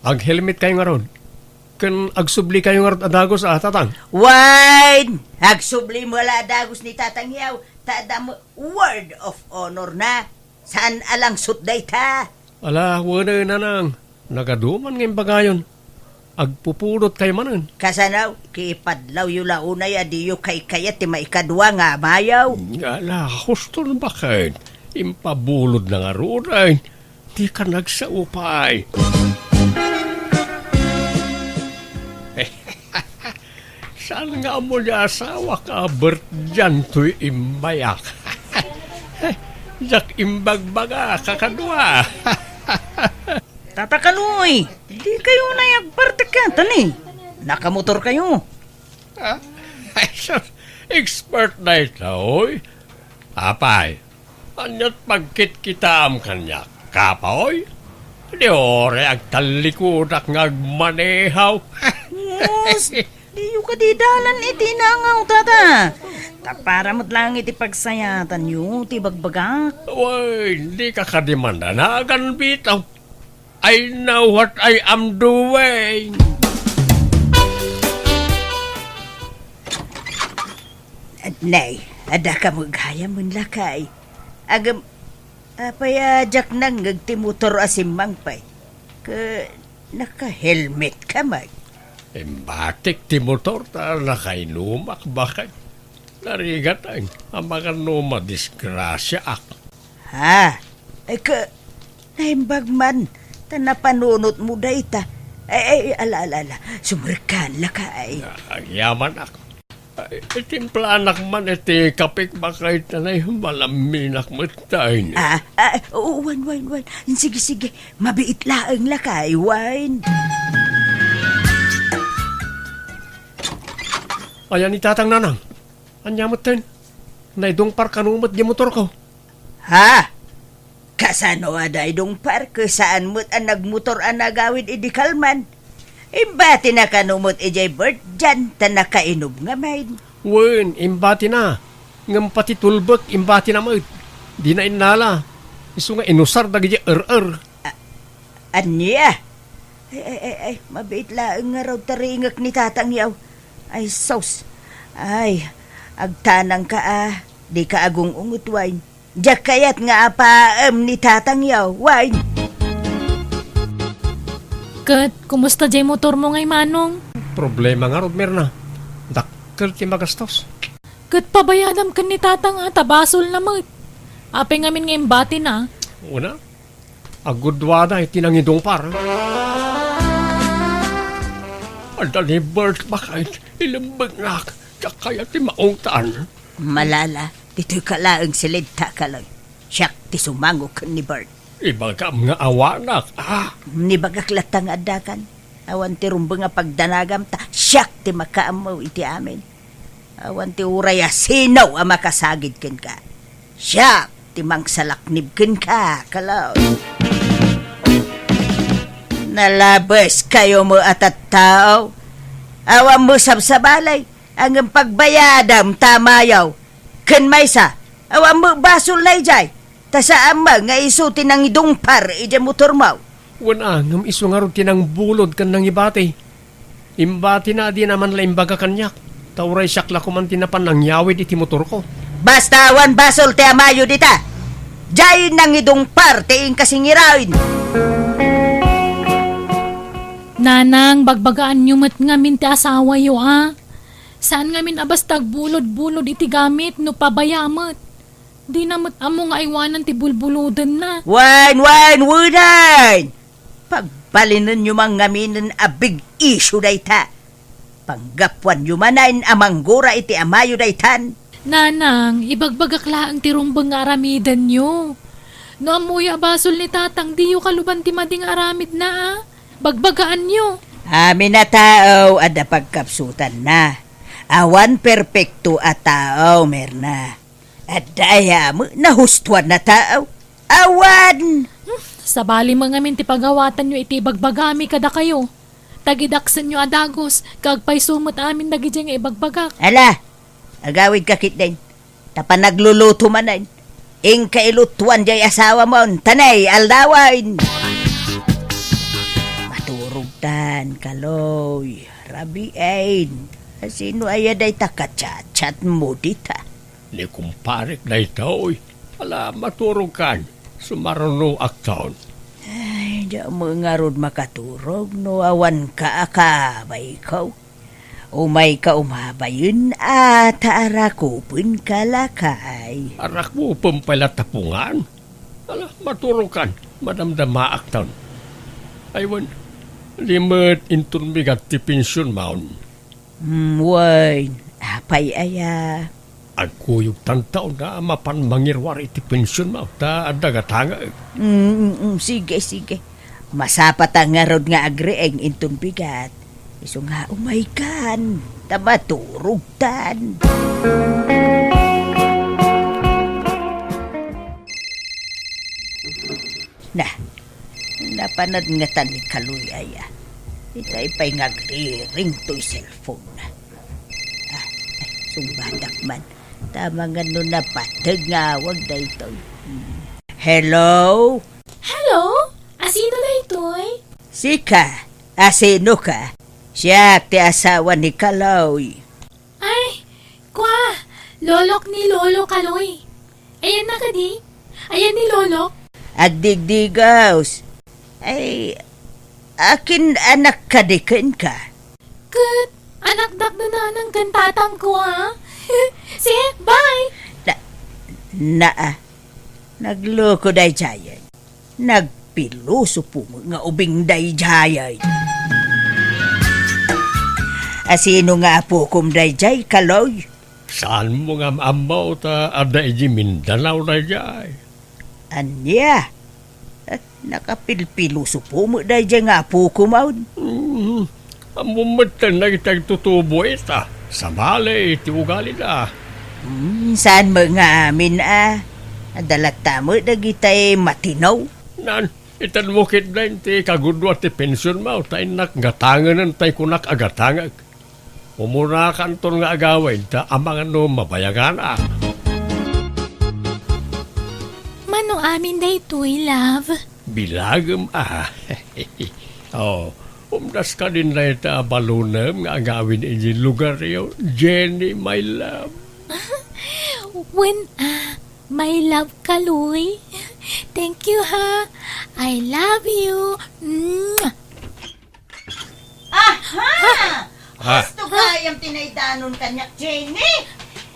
Aghelmet kayo ngarud. Ken agsubli kayo ngarud a dagus a, Tatang? Wen, agsubli met la a dagus ni Tatang Yaw, ta adda met word of honor na. Saan a langsot dayta? Ala, wen, Nanang. Nagaduman nga imbagayon. Agpupulot kayo manen. Kasano? Kipadlawyo la unay a diyo kaykayat ti maikadua nga amayo. Ala, husto, baket. Impabulod na ngaruden. Dika nagsao pay. Saan nga ammo ni asawak a birthday-an toy immayak? Diak imbagbaga kakadua. Tata Kaloy, di kayo na agpartek kata ni? Nakamotor kayo. Ah, ay, sus, expert na ita, oy. Apay, aniat pagkitkitaam kaniak, kapoy? Di uray agtallikudak nga agmanehaw. Sus, diyo kadi dalan iti nangaw, tata. Ta para met laeng iti pagsayatanyo ti bagbagak. Wen, dika kadi mandanagan, bitaw. I know what I am doing. Nay, adda ka met gayam, lakay. Agem, apay a diak nangngeg ti motor a simmangpay? Ket naka-helmet ka met. Imbatik ti motor ta nakainumak, baket. Narigat, ay, amangan no madisgrasiaak. Ha? Ay, ka, naimbag man, ta napanunotmo dayta. Ay, ay, ala, ala, ala, sumrekkan, lakay. Agyamanak. Ay, itimplaanak man iti kapek, baket, ta nay, malaminak met tayo. Ah, ah, oo, wen, wen, wen. Sige, sige, mabiit laeng, lakay, wen. Ayan ni Tatang, Nanang. Ania met ten? Naidungpar kano met di motorko? Ha? Kasano a naidungpar ket saan met a nagmotor a nagawid idi kalman? Imbatina kano met idiay birthday-an ta nakainum ngamin. Wen, imbatina. Ngem pati tulbek, imbatina met. Dina innala. Isu nga inusar dagiti er-er. A-, ania? Ay, ay, ay, ay, mabiit laeng ngarud ta ringek ni Tatang Yaw. Ay, sus. Ay, agtanangka a, dika agung-ungot, wen. Diak kayat nga apaem ni Tatang Yaw, wen. Ket, kumusta diay motormo ngay, Manong? Problema ngarud, Mirna. Dakkel ti magastos. Ket pabayadam ken ni Tatang a, ta basolna met. Apay ngamin nga imbatina? Una, agguduada iti nangidungpar. Adda ni Bert, baket, ilembengnak, diak kayat ti maungtan. Malala, ditoyka laeng siled, Tata Kaloy. Siak ti sumango ken ni Bert. Ibagam nga awanak, a? Nibagak latta nga addakan. Awan ti rumbeng a pagdanagam ta siak ti makaammo iti amin. Awan ti uray a sino a makasagid kenka. Siak ti mangsalaknib kenka, Kaloy. Nalabes kayo met a tattao. Awan met sabsabalay, ngem pagbayadam ta mayaw. Ken maysa, awan met basolna idiay. Ta saan met nga isu ti nangidungpar idiay motormo. Wen a, ngem isu ngarud ti nangbulod ken nangibati. Imbatina a dina man la imbaga kaniak, ta uray siak la koman ti napan nangyawid iti motorko. Basta awan basol ti amayo dita. Diay nangidungpar ti inkasingiraen. Nanang, bagbagaanyo met ngamin ti asawayo, a. Saan ngamin a basta agbulod-bulod iti gamit no pabaya met. Dina met ammo nga aywanan ti bulbulodenna. Wen, wen, wenen! Pagbalinenyo man ngaminen a big issue dayta. Panggapuanyo manen a manggura iti amayo daytan. Nanang, ibagbagak laeng ti rumbeng nga aramidenyo. No ammoyo a basol ni Tatang, diyo kaluban ti madi nga aramidna, a. Bagbagaanyo. Amin a tao adda pagkapsutanna. Awan perpekto a tao, Mirna. Adda aya met nahustoan a tao? Awan! Hmm, sabali met ngamin ti pagawatanyo iti ibagbagami kadakayo. Tagidaksenyo a dagus, ket agpayso met amin dagidiay nga ibagbagak. Ala, agawidka ketdin. Ta panagluluto manen, inka ilutuan diay asawamon, ta nay aldawen. Maturog Tan, Kaloy, rabiin. Sino aya dayta kachatchatmo dita? Ni kumparek daytoy. Ala, maturogkan. Sumarunoakton. Ay, diak met ngarud makaturog no awanka a kabayko. Umayka umabayen a ta arakupenka, lakay. Arakupem pay la tapungan? Ala, maturogkan, madamdamaakton. Ay wen, di met inton bigat ti pensionmon. Hmm, wen, apay aya? Agkuyogtanto a mapan mangiruar iti pensionmo ta adda gatangek. Mm, mm, mm, sige, sige. Masapata ngarud nga agriing inton bigat. Isu nga umaykan, ta maturogtan. Na, napanad ngata ni Kaloy aya. Itay pay nga agriring toy cellphone. Ah, ay, sungbatak man. Tama nga no napateg nga awag daytoy. Hmm. Hello? Hello? Asino daytoy? Sika? Asino ka? Siak ti asawa ni Kaloy. Ay, kua, lolok ni Lolo Kaloy. Ayanna kadi? Ayan ni Lolo? Agdigdigaws. Ay, akin anak kadi kenka? Ket anakdak da nanang ken tatangko, a? See, bye! Na, naa, nagloko daydiay. Nagpilosopo met nga ubing daydiay. Asino nga apokom daydiay, Kaloy? Saanmo nga maammo ta adda idiay Mindanao daydiay? Ania? Eh, nakapilpilosopo met daydiay nga apokom, awn? Mm, ammom metten dagiti agtutubo ita. Sabali ti ugalida. Hmm, saan met nga amin a? Adda latta met dagitay matino. Nan, itedmo ketdin ti kagudua ti pensionmo, ta innak gatangenen tay kunak a gatangek. Umunakanton nga agawid ta amangan no mabayagan a. Mano amin daytoy, love? Bilagem a. Oh, umdas kadin dayta a balonem nga agawid iti lugaryo, Jenny, my love. Wen a, my love, Kaloy. Thank you, ha. I love you. Mwah! Aha! Ah. Husto gayam ti naidanon kaniak, Jenny.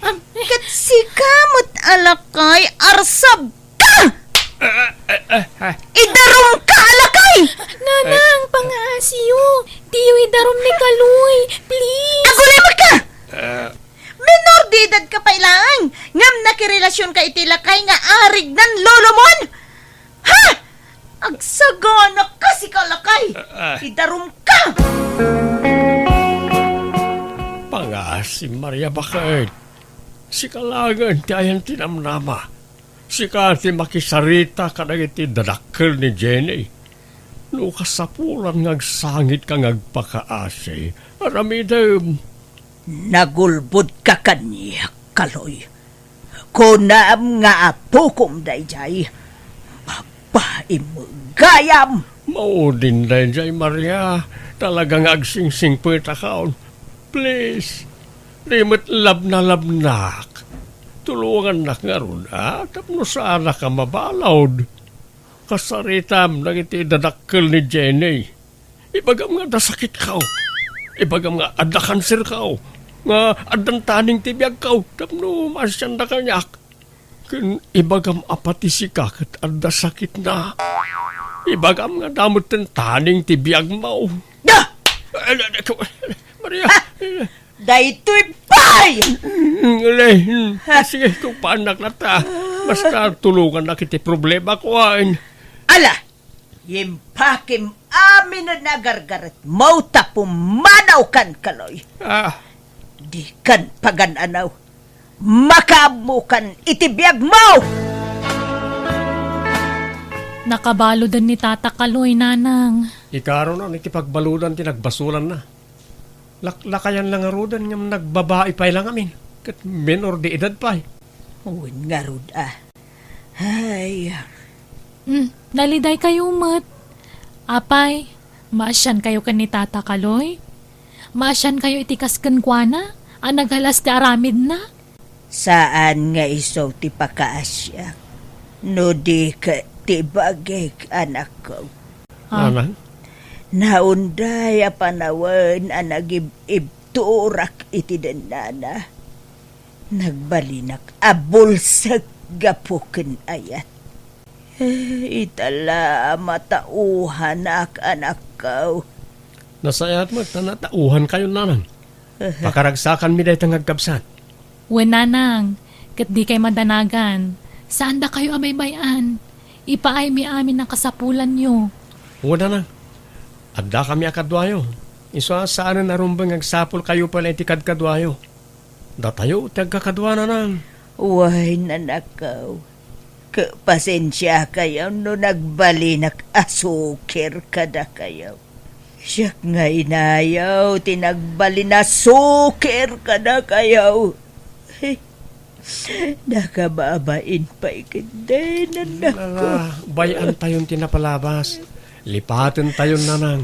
Am, eh. Ket sika met a lakay, arsabka! Ah, ah, ah, ah. Idarumka a lakay! Nanang, pangaasiyo. Diyo idarum ni Kaloy, please. Agulimekka! Ah. Menor de edadka pay laeng, ngem nakirelasionka iti lakay nga arignan lolomon! Ha? Agsaganaka, sika lakay! Ah, ah. Idarumka! Pangasim, Maria, baket. Sika laengen ti ayan ti namnama. Sika ti makisarita kadagiti dadakkel ni Jenny. No kasapulan nga agsangitka nga agpakaasi, aramidem. Nagulbodka kaniak, Kaloy. Kunam nga apokom daydiay. Babaim gayam! Maudin daydiay, Maria. Talaga nga agsingsingpetakon. Please, di met labnalabnak. Tulongannak ngarud, a, tapno saanak a mabalud. Kasaritam dagiti dadakkel ni Jenny. Ibagam nga adda sakitko. Ibagam nga adda kanserko. Nga addan taning ti biagko tapno maasianda kaniak. Ken ibagam a pati sika ket adda sakitna. Ibagam nga damo metten taning ti biagmo. Da! Eh, eh, eh, Maria! Ha? Daytoy pay! Mm, mm, ha? Sige, kung paanak na ta. Basta tulungannak iti problemako, ain. Ala! Yimpakim aminen a gargaretmo ta pumanaw kan, Kaloy. Ah. Dikan pagan-anaw. Makaammokan iti biagmo! Nakabaludan ni Tata Kaloy, Nanang. Ikarunan iti pagbaludan ti nagbasolanna. Laklakayan la ngaruden ngem nagbabai pay la ngamin, ket menor de edad pay. Wen ngarud a. Ay. Hmm, nalidaykayo met. Apay, Maasiankayo ken ni Tata Kaloy? Maasiankayo iti kas kenkuana a nagalas ti aramidna? Saan nga isu ti pakaasiak no di ket ti bagik, anakko. Ah. Nanang? Naunday a panawen a nagib-ibturak iti dennana. Nagbalinak a bulsek gapu ken ayat. Eh, ita la a matauhanak, anakko. Nasayaat met ta natauhankayo, nanang. Pakaragsakanmi dayta nga agkabsat. Wen, nanang, ket dikay madanagan. Saandakayo a baybay-an. Ipaaymi amin a kasapulanyo. Wen, nanang. Addakami a kaduayo. Isu a saanen a rumbeng nga agsapulkayo pay la iti kadkaduayo. Datayo ti agkakadua, nanang. Wen, anakko. Ket pasensiakayo no nagbalinak a sukir kadakayo. Siak nga inayo ti nagbalin a sukir kadakayo. Nakababain pay ketdin, anakko. Ala, bay-antayon ti napalabas. Lipatentayon, nanang.